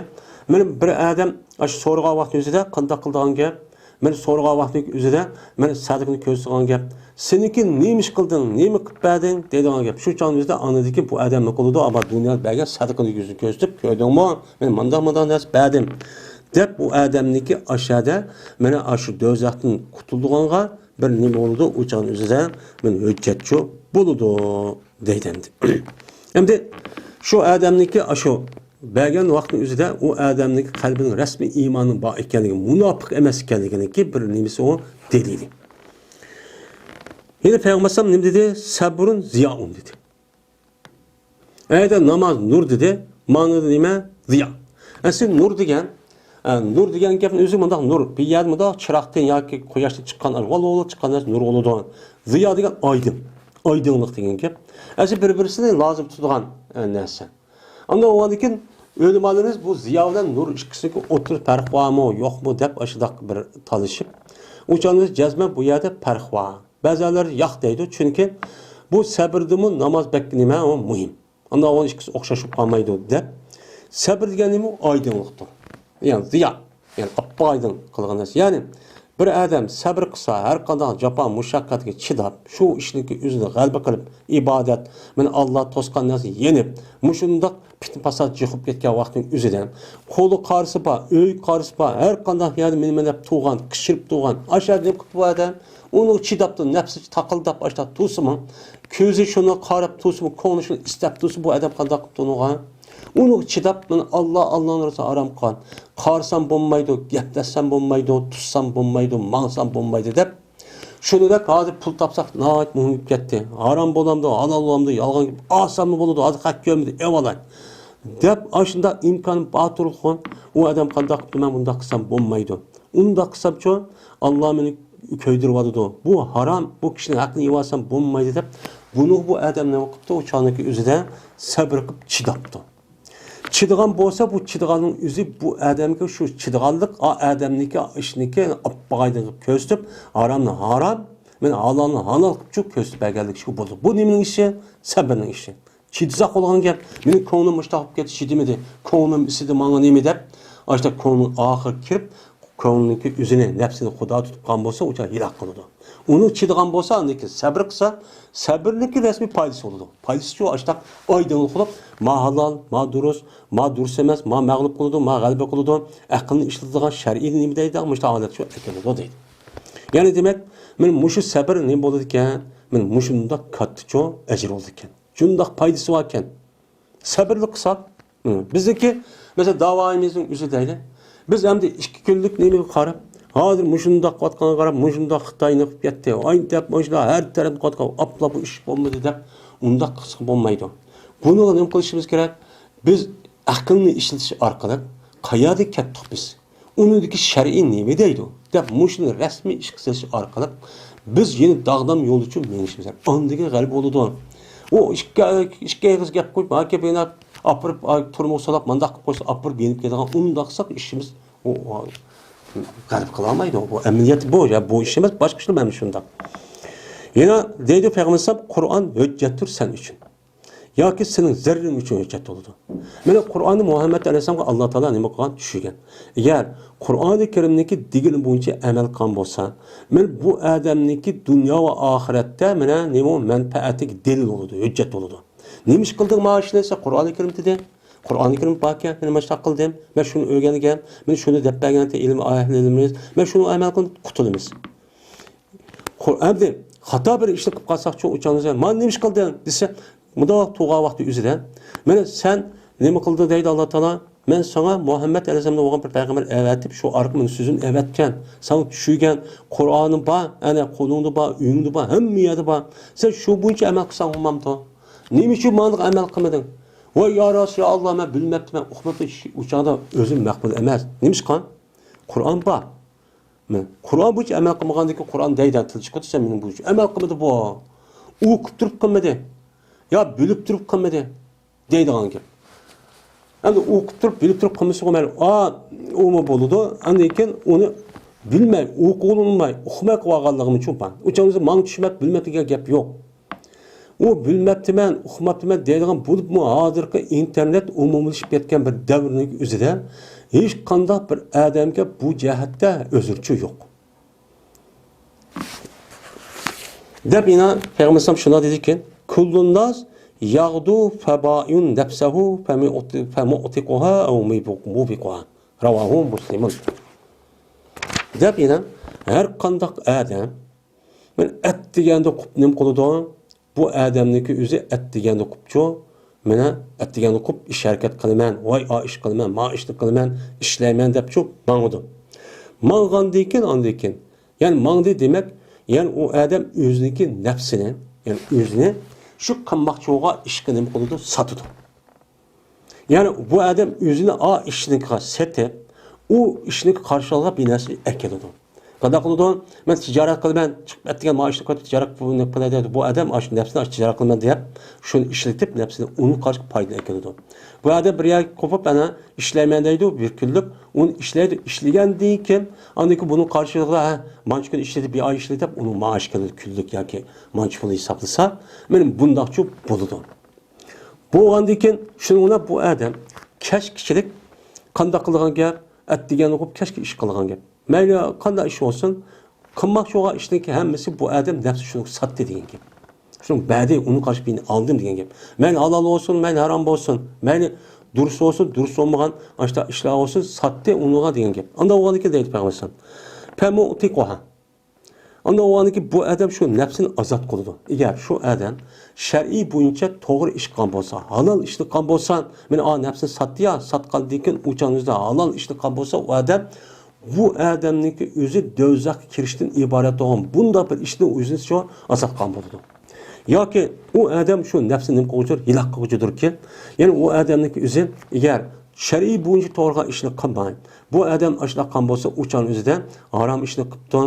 مانا بىر ئادەم ئاشۇ سورىغان ۋاقتى ئۆزىدە قانداق قىلىدىغان گەپ، مانا سورىغان ۋاقتى ئۆزىدە، مانا سەدىقىنى كۆرسىتىدىغان گەپ، سېنىڭكى نېمە ئىش قىلدىڭ، نېمە قىلىپ بەردىڭ دەيدىغان گەپ. شۇ چاغنىڭ ئۆزىدە ئاندىن كېيىن بۇ ئادەم نېمە قىلىدۇ؟ ئابا دۇنيادا بەرگەن سەدىقىنى يۈزىنى كۆرسىتىپ، كۆردۈڭمۇ؟ مەن مانداق، مانداق نەرسە بەردىم دەپ، ئۇ ئادەمنىڭكى ئاشەدە، مانا ئاشۇ دوزاختىن قۇتۇلىدىغانغا، بىر نېمە بولىدۇ، ئۇ چاغنىڭ ئۆزىدە مانا ھۆججەتچۇ بولىدۇ دەيدۇ ئەمدى. ئەمدى شۇ ئادەمنىڭكى ئاشۇ بەرگەن ۋاقتىنىڭ ئۆزىدە ئۇ ئادەمنىڭكى قەلبىنىڭ رەسمىي ئىمانىنىڭ بار ئىكەنلىكى، مۇناپىق ئەمەس ئىكەنلىكىنىڭكى بىر نېمىسى ئۇ دەلىلى. يەنە پەيغەمبەر ئەلەيھىسسالام نېمە دېدى؟ سەبرۇن زىيائۇن دېدى. ئەگەر ناماز نۇر دېدى، مانا نېمە؟ زىيا. ئەسلى نۇر دېگەن، ئە، نۇر دېگەن گەپنىڭ ئۆزى مۇنداق نۇر. بىر يەردە مۇنداق چىراغدىن ياكى قۇياشتىن چىققان، ۋال-ۋال چىققان نەرسە نۇر بولىدۇ. زىيا دېگەن ئايدىڭ. ئايدىڭلىق دېگەن گەپ. ئەسلى بىر-بىرسىنى لازىم تۇتىدىغان، ئە، نەرسە. ئاندىن ئۇنىڭدىن كېيىن ئۆلىمالىرىمىز بۇ زىيا بىلەن نۇر ئىككىسىنىڭكى ئوتتۇرىسىدا پەرق بارمۇ، يوقمۇ دەپ ئاشۇنداق بىر تالىشىپ. ئۇ چاغدا جەزمەن بۇ يەردە پەرق بار. بەزىلەر ياق دەيدۇ، چۈنكى بۇ سەبرىدىمۇ ناماز بەك نېمە، ئۇ مۇھىم. ئانداق ئۇنىڭ ئىككىسى ئوخشاش بولۇپ قالمايدۇ دەپ. سەبر دېگەن نېمە؟ ئايدىڭلىقتۇر. يەنى زىيا. يەنى ئاپپاق ئايدىڭ قىلغان نەرسە. يەنى بىر ئادەم سەبر قىلسا، ھەر قانداق جاپا مۇشەققەتكە چىداپ، شۇ ئىشنىڭكى ئۆزىنى غەلىبە قىلىپ، ئىبادەت، مانا ئاللا توسقان نەرسە يېنىپ، مۇشۇنداق پىتنە پاسات جىقىپ كەتكەن ۋاقىتنىڭ ئۆزىدە، قولى قارىسى بار، ئۆي قارىسى بار، ھەر قانداق يەردە مېنى مەن دەپ تۇرغان، قىچقىرىپ تۇرغان، ئاشۇ ئادەم قىلىپ بۇ ئادەم ئۇنىڭغا چىداپتۇ، نەپسى تاقىلداپ ئاشۇنداق تۇرسىمۇ، كۆزى شۇنى قاراپ تۇرسىمۇ، كۆڭلى شۇنى ئىستەپ تۇرسا، بۇ ئادەم قانداق قىپتۇ ئۇنىڭغا؟ ئۇنىڭغا چىداپ، مانا ئاللا، ئاللانىڭ رەسۇلى ھارام قىلغان. قارىسام بولمايدۇ، گەپلەشسەم بولمايدۇ، تۇتسام بولمايدۇ، ماڭسام بولمايدۇ دەپ. شۇنى دەپ ھازىر پۇل تاپساق ناھايىتى مۇھىم بولۇپ كەتتى. ھارام بولامدۇ، ھالال بولامدۇ، يالغان گەپ ئالساممۇ بولىدۇ، ھازىر خەق كۆرمىدى، ئېۋالاي دەپ، ئاشۇنداق ئىمكان بار تۇرۇپخۇ، ئۇ ئادەم قانداق قىپتۇ، مەن بۇنداق قىلسام بولمايدۇ. ئۇنداق قىلسامچۇ، ئاللا مېنى كۆيدۈرۈۋاتىدۇ. بۇ ھارام، بۇ كىشىنىڭ ھەققىنى يېۋالسام بولمايدۇ دەپ، بۇنىڭغا بۇ ئادەم نېمە قىپتۇ؟ ئۇ چاغنىڭكى ئۆزىدە سەبرى قىپ چىداپتۇ. چىدىغان بولسا، بۇ چىدىغاننىڭ ئۆزى بۇ ئادەمگە شۇ چىدىغانلىق، ئا، ئادەمنىكى، ئىشنىكى ئاپپاق ئايدىڭ قىپ كۆرسىتىپ، ھارامنى ھارام، مانا ھالالنى ھالال قىپچۇ كۆرسىتىپ بەرگەنلىك ئىشى بولىدۇ. بۇ نېمىنىڭ ئىشى؟ سەبرىنىڭ ئىشى. چىدىساق بولغان گەپ، مېنىڭ كۆڭلۈم مۇشۇنداق بولۇپ كەتتى، چىدىمىدى، كۆڭلۈم ئىسسىدى، ماڭا نېمە دەپ، ئاشۇنداق كۆڭلىنىڭ ئاخىرى كىرىپ، كۆڭلىنىڭكى ئۆزىنى، نەپسىنى خۇدا تۇتۇپ قالغان بولسا، ئۇ چاغ ھالاك قىلىدۇ. ئۇنى چىدىغان بولسا، ئاندىن كېيىن سەبرى قىلسا، سەبرىنىڭكى رەسمىي پايدىسى بولىدۇ. پايدىسىچۇ؟ ئاشۇنداق ئايدىڭلىق قىلىپ، ما ھالال، ما دۇرۇس، ما دۇرۇس ئەمەس، ما مەغلۇپ قىلىدۇ، ما غەلىبە قىلىدۇ، ئەقىلنى ئىشلىتىدىغان شەرئىي نېمە دەيدۇ، مۇشۇنداق ھالەتچۇ ئەكېلىدۇ دەيدۇ. يەنى دېمەك، مانا مۇشۇ سەبر نېمە بولىدىكەن؟ مانا مۇشۇنداق كاتتىچۇ ئەجرى بولىدىكەن. شۇنداق پايدىسى باركەن. سەبرلىك قىلساق، بىزنىڭكى، مەسىلەن، داۋايىمىزنىڭ ئۆزى دەيلى. بىز ئەمدى ئىككى كۈنلۈك نېمىگە قاراپ، ھازىر مۇشۇنداق قىلىۋاتقانغا قاراپ، مۇشۇنداق خىتاينى قىلىپ كەتتى، ئاي دەپ مۇشۇنداق ھەر تەرەپنى قىلىۋاتقان، ئاپلا بۇ ئىش بولمىدى دەپ، ئۇنداق قىلساق بولمايدۇ. بۇنىڭغا نېمە قىلىشىمىز كېرەك؟ بىز ئەقىلنى ئىشلىتىش ئارقىلىق قەيەرگە كەتتۇق بىز؟ ئۇنىڭدىكى شەرئىي نېمە دەيدۇ؟ دەپ مۇشۇنى رەسمىي ئىشقا سېلىش ئارقىلىق بىز يەنە داغدام يولىچۇ مېڭىشىمىز كېرەك. ئاندىن غەلىبە بولىدۇ. ئۇ ئىككى، ئىككى ئېغىز گەپ قويۇپ، ھاكى بىنا ئاپىرىپ، تۈرمىگە سولاپ، مانداق قىلىپ قويسا، ئاپىرىپ يېنىپ كېتىدىغان ئۇنداق قىلساق ئىشىمىز، ئۇ، ئۇ غەلىبە قىلالمايدۇ. بۇ ئەمەلىيەت بۇ، يا بۇ ئىش ئەمەس، باشقا ئىشلار مەن شۇنداق. يەنە دەيدۇ پەيغەمبەر ئەلەيھىسسالام، قۇرئان ھۆججەتتۇر سەن ئۈچۈن. ياكى سېنىڭ زەررىڭ ئۈچۈن ھۆججەت بولىدۇ. مانا قۇرئاننى مۇھەممەد ئەلەيھىسسالامغا ئاللا تائالا نېمە قىلغان؟ چۈشۈرگەن. ئەگەر قۇرئانى كەرىمنىڭكى دېگىنى بويىچە ئەمەل قىلغان بولسا، مانا بۇ ئادەمنىڭكى دۇنيا ۋە ئاخىرەتتە مانا نېمە مەنپەئەتىگە دەلىل بولىدۇ، ھۆججەت بولىدۇ. نېمە ئىش قىلدىڭ مانا ئىشنى دېسە، قۇرئانى كەرىم دېدى. قۇرئانى كەرىم باركەن، مانا مۇشۇنداق قىلدىم، مەن شۇنى ئۆگەنگەن، مانا شۇنى دەپ بەرگەن ئىلىم ئەھلىمىز، مانا شۇنى ئەمەل قىلىپ قۇتۇلىمىز. خو-، ئەمدى خاتا بىر ئىشنى قىلىپ قالساقچۇ، ئۇ چاغدا مانا نېمە ئىش قىلدىڭ دېسە، مۇنداق تۇرغان ۋاقتى ئۆزىدە، مانا سەن نېمە قىلدىڭ دەيدۇ ئاللا تائالا، مەن ساڭا مۇھەممەد ئەلەيھىسسالامدىن بولغان بىر پەيغەمبەر ئەۋەتىپ، شۇ ئارقىلىق مېنىڭ سۆزۈمنى ئەۋەتكەن، ساڭا چۈشۈرگەن، قۇرئانىم بار، ئەنە قولۇڭدا بار، ئۆيۈڭدە بار، ھەممە يەردە بار. سەن شۇ بويىچە ئەمەل قىلساڭ بولمامتۇ؟ نېمە ئۈچۈن ماڭا ئەمەل قىلمىدىڭ؟ ۋاي يا رەسۇل، يا ئاللا، مەن بىلمەپتىمەن، ئۇقماپتىمەن، ئۇ چاغدا ئۆزۈم مەقبۇل ئەمەس. نېمىشقا؟ قۇرئان بار. مەن قۇرئان بويىچە ئەمەل قىلمىغاندىن كېيىن قۇرئان دەيدۇ، تىلچىقىدۇ، سەن مېنىڭ بويىچە ئەمەل قىلمىدى بۇ. ئوقۇپ تۇرۇپ قىلمىدى. يا بىلىپ تۇرۇپ قىلمىدى دەيدىغان گەپ. ئەمدى ئوقۇپ تۇرۇپ، بىلىپ تۇرۇپ قىلمىسىغۇ مەيلى. ئا، ئۇمۇ بولىدۇ. ئاندىن كېيىن ئۇنى بىلمەي، ئوقۇغىلى ئۇنىماي، ئۇقماي قىلىۋالغانلىقىمۇ چوڭ بار. ئۇ چاغدا ماڭا چۈشمەپتۇ، بىلمەپتۇ دېگەن گەپ يوق. ئۇ بىلمەپتىمەن، ئۇقماپتىمەن دەيدىغان بولۇپمۇ، ھازىرقى ئىنتېرنېت ئومۇملىشىپ كەتكەن بىر دەۋرنىڭ ئۆزىدە ھېچقانداق بىر ئادەمگە بۇ جەھەتتە ئۆزرىچۇ يوق. دەپ يەنە پەيغەمبەر ئەلەيھىسسالام شۇنداق دېدىكى، كۇللۇنناس يەغدۇ فەبائىئۇن نەفسەھۇ فەمۇئتىقۇھا ئەۋ مۇبىقۇھا. راۋاھۇ مۇسلىمۇن. دەپ يەنە ھەر قانداق ئادەم مانا ئەتىگەندە قوپۇپ نېمە قىلىدۇ؟ بۇ ئادەمنىڭكى ئۆزى ئەتىگەندە قوپۇپچۇ، مانا ئەتىگەندە قوپۇپ ئىش ھەرىكەت قىلىمەن، ۋاي ئا ئىش قىلىمەن، ما ئىشنى قىلىمەن، ئىشلەيمەن دەپچۇ ماڭىدۇ. ماڭغاندىن كېيىن، ئاندىن كېيىن، يەنى ماڭدى دېمەك، يەنى ئۇ ئادەم ئۆزىنىڭكى نەپسىنى، يەنى ئۆزىنى شۇ قىلماقچى بولغان ئىشقا نېمە قىلىدۇ؟ ساتىدۇ. يەنى بۇ ئادەم ئۆزىنى ئا ئىشنىڭكىغا سېتىپ، ئۇ ئىشنىڭكى قارشى ئالغان بىر نەرسە ئەكېلىدۇ. قانداق قىلىدۇ؟ مەن تىجارەت قىلىمەن، چىقىپ ئەتىگەن مائاشنى قويۇپ تىجارەت قىلىمەن دەپ، بۇ ئادەم ئاشۇ نەپسىنى ئاشۇ تىجارەت قىلىمەن دەپ، شۇنى ئىشلىتىپ، نەپسىنى ئۇنىڭغا قارشى پايدا ئەكېلىدۇ. بۇ ئادەم بىر يەرگە قوپۇپ، ئەنە ئىشلەيمەن دەيدۇ، بىر كۈنلۈك. ئۇنى ئىشلەيدۇ، ئىشلىگەندىن كېيىن، ئاندىن كېيىن بۇنىڭ قارشىلىقىدا، ھە، مانچە كۈن ئىشلىدى، بىر ئاي ئىشلىدى دەپ، ئۇنىڭ مائاشى كېلىدۇ، كۈنلۈك ياكى مانچە پۇل ھېسابلىسا، مانا بۇنداقچۇ بولىدۇ. بولغاندىن كېيىن شۇنىڭ بىلەن بۇ ئادەم كەچكىچىلىك قانداق قىلىدىغان گەپ؟ ئەتىگەن ئوقۇپ كەچكە ئىش قىلىدىغان گەپ. مەيلى قانداق ئىش بولسۇن، قىلماقچى بولغان ئىشنىڭكى ھەممىسى بۇ ئادەم نەپسى شۇنى ساتتى دېگەن گەپ. شۇنىڭ بەدى ئۇنىڭ قارشى بېيىنى ئالدىم دېگەن گەپ. مەيلى ھالال بولسۇن، مەيلى ھارام بولسۇن، مەيلى دۇرۇس بولسۇن، دۇرۇس بولمىغان ئاشتا ئىشلار بولسۇن، ساتتى ئۇنىڭغا دېگەن گەپ. ئاندا بولغاندىن كېيىن دەيدۇ پەيغەمبەر ئەلەيھىسسالام، پەمۇتىقۇھا. ئاندا بولغاندىن كېيىن بۇ ئادەم شۇ نەپسىنى ئازاد قىلىدۇ. ئەگەر شۇ ئادەم شەرئىي بويىچە توغرا ئىش قىلغان بولسا، ھالال ئىشنى قىلغان بولسا، مانا ئا نەپسىنى ساتتى يا، ساتقاندىن كېيىن ئۇ چاغنىڭ ئۆزىدە ھالال ئىشنى قىلغان بولسا، ئۇ ئادەم، بۇ ئادەمنىڭكى ئۆزى دوزاخقا كىرىشتىن ئىبارەت بولغان بۇنداق بىر ئىشنى ئۆزىنى شۇ ئازاد قىلغان بولىدۇ. ياكى ئۇ ئادەم شۇ نەپسىنى نېمە قىلغۇچىدۇر؟ ھېلاك قىلغۇچىدۇركى، يەنى ئۇ ئادەمنىڭكى ئۆزى ئەگەر شەرئىي بويىچە توغرا ئىشنى قىلماي، بۇ ئادەم ئاشۇنداق قىلغان بولسا، ئۇ چاغنىڭ ئۆزىدە ھارام ئىشنى قىپتۇ،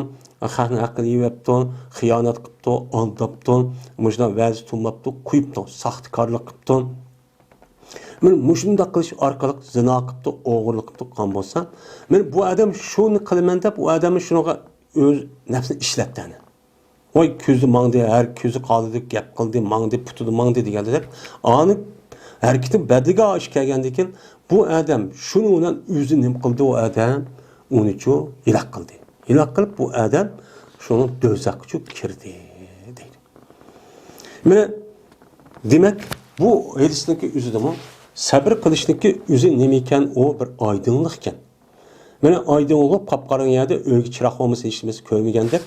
خەقنىڭ ھەققىنى يېۋەپتۇ، خىيانەت قىپتۇ، ئالداپتۇ، مۇشۇنداق ۋەدە تۇتماپتۇ، قۇيۇپتۇ، ساختىكارلىق قىپتۇ. مانا مۇشۇنداق قىلىش ئارقىلىق زىنا قىپتۇ، ئوغرىلىق قىپتۇ قىلغان بولسا، مانا بۇ ئادەم شۇنى قىلىمەن دەپ، ئۇ ئادەممۇ شۇنىڭغا ئۆز نەپسىنى ئىشلەتتى ئەنە. ۋاي، كۆزى ماڭدى، ھەر كۆزى قالدى، گەپ قىلدى، ماڭدى، پۇتىدا ماڭدى دېگەندە دەپ، ئانى ھەرىكىتى بەدىگە ئىش كەلگەندىن كېيىن، بۇ ئادەم شۇنىڭ بىلەن ئۆزى نېمە قىلدى؟ ئۇ ئادەم ئۇنىچۇ ھېلاك قىلدى. ھېلاك قىلىپ، بۇ ئادەم شۇنىڭ دوزاخقىچۇ كىردى، دەيدۇ. مانا، دېمەك، بۇ ھەدىسنىڭكى ئۆزىدىمۇ سەبر قىلىشنىڭكى ئۆزى نېمە ئىكەن؟ ئۇ بىر ئايدىڭلىق ئىكەن. مانا ئايدىڭ بولۇپ، قاپقاراڭغۇ يەردە ئۆيگە چىراغ بولمىسا، ھېچ نېمىسى كۆرمىگەندەك،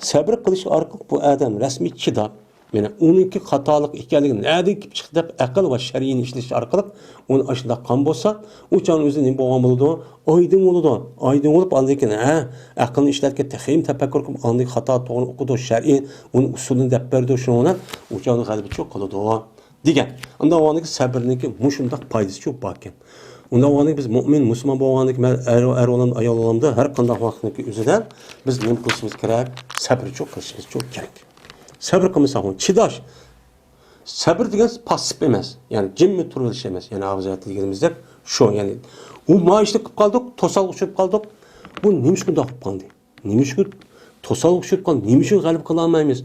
سەبر قىلىش ئارقىلىق بۇ ئادەم رەسمىي چىداپ، مانا ئۇنىڭكى خاتالىق ئىكەنلىكى نەدىن كېلىپ چىقتى دەپ ئەقىل ۋە شەرئىينى ئىشلىتىش ئارقىلىق ئۇنى ئاشۇنداق قىلغان بولسا، ئۇ چاغنىڭ ئۆزى نېمە بولغان بولىدۇ؟ ئايدىڭ بولىدۇ. ئايدىڭ بولۇپ، ئاندىن كېيىن، ھە، ئەقىلنى ئىشلەتكەن، تېخىمۇ تەپەككۇر قىلىپ، ئاندىن خاتا توغرىنى ئۇقىدۇ، شەرئىي ئۇنى ئۇسۇلىنى دەپ بەردى، شۇنىڭ بىلەن ئۇ چاغنىڭ غەلىبىچۇ قىلىدۇ. دېگەن. ئۇنداق بولغاندىكىن سەبرنىڭكى مۇشۇنداق پايدىسىچۇ باركەن. ئۇنداق بولغاندىكىن بىز مۆمىن، مۇسۇلمان بولغاندىكىن مەن ئەر، ئەر بولامدا، ئايال بولامدا، ھەر قانداق ۋاقىتنىڭكى ئۆزىدە بىز نېمە قىلىشىمىز كېرەك؟ سەبرچۇ قىلىشىمىزچۇ كېرەك. سەبر قىلمىساق، چىداش. سەبر دېگەن پاسسىپ ئەمەس، يەنى جىممىدە تۇرۇۋېلىش ئەمەس، يەنى ھازىر دېگىنىمىزدەك شۇ، يەنى ئۇ ما ئىشنى قىلىپ قالدۇق، توسالغۇ ئۇچراپ قالدۇق. بۇ نېمە ئۈچۈن بۇنداق بولۇپ قالدى؟ نېمە ئۈچۈن توسالغۇ ئۇچراپ قالدى؟ نېمە ئۈچۈن غەلىبە قىلالمايمىز؟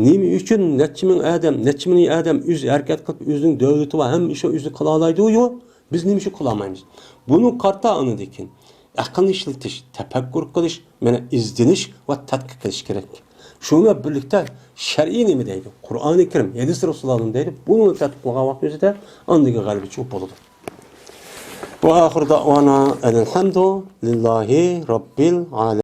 نېمە ئۈچۈن نەچچە مىڭ ئادەم، نەچچە مىليون ئادەم ئۆزى ھەرىكەت قىلىپ، ئۆزىنىڭ دۆلىتى بار، ھەممە ئىشنى ئۆزى قىلالايدۇ-يۇ، بىز نېمە ئۈچۈن قىلالمايمىز؟ بۇنىڭغا قارىتا ئاندىن كېيىن ئەقىلنى ئىشلىتىش، تەپەككۇر قىلىش، مانا ئىزدىنىش ۋە تەتقىق قىلىش كېرەك. شۇ بىلەن بىرلىكتە شەرئىي نېمە دەيدۇ؟ قۇرئانى كەرىم، ھەدىس رەسۇلۇللاھ نېمە دەيدۇ؟ بۇنى تەتقىق قىلغان ۋاقتىمىزدا ئاندىن كېيىن غەلىبىچى بولىدۇ. وآخر دعوانا أن الحمد لله رب العالمين.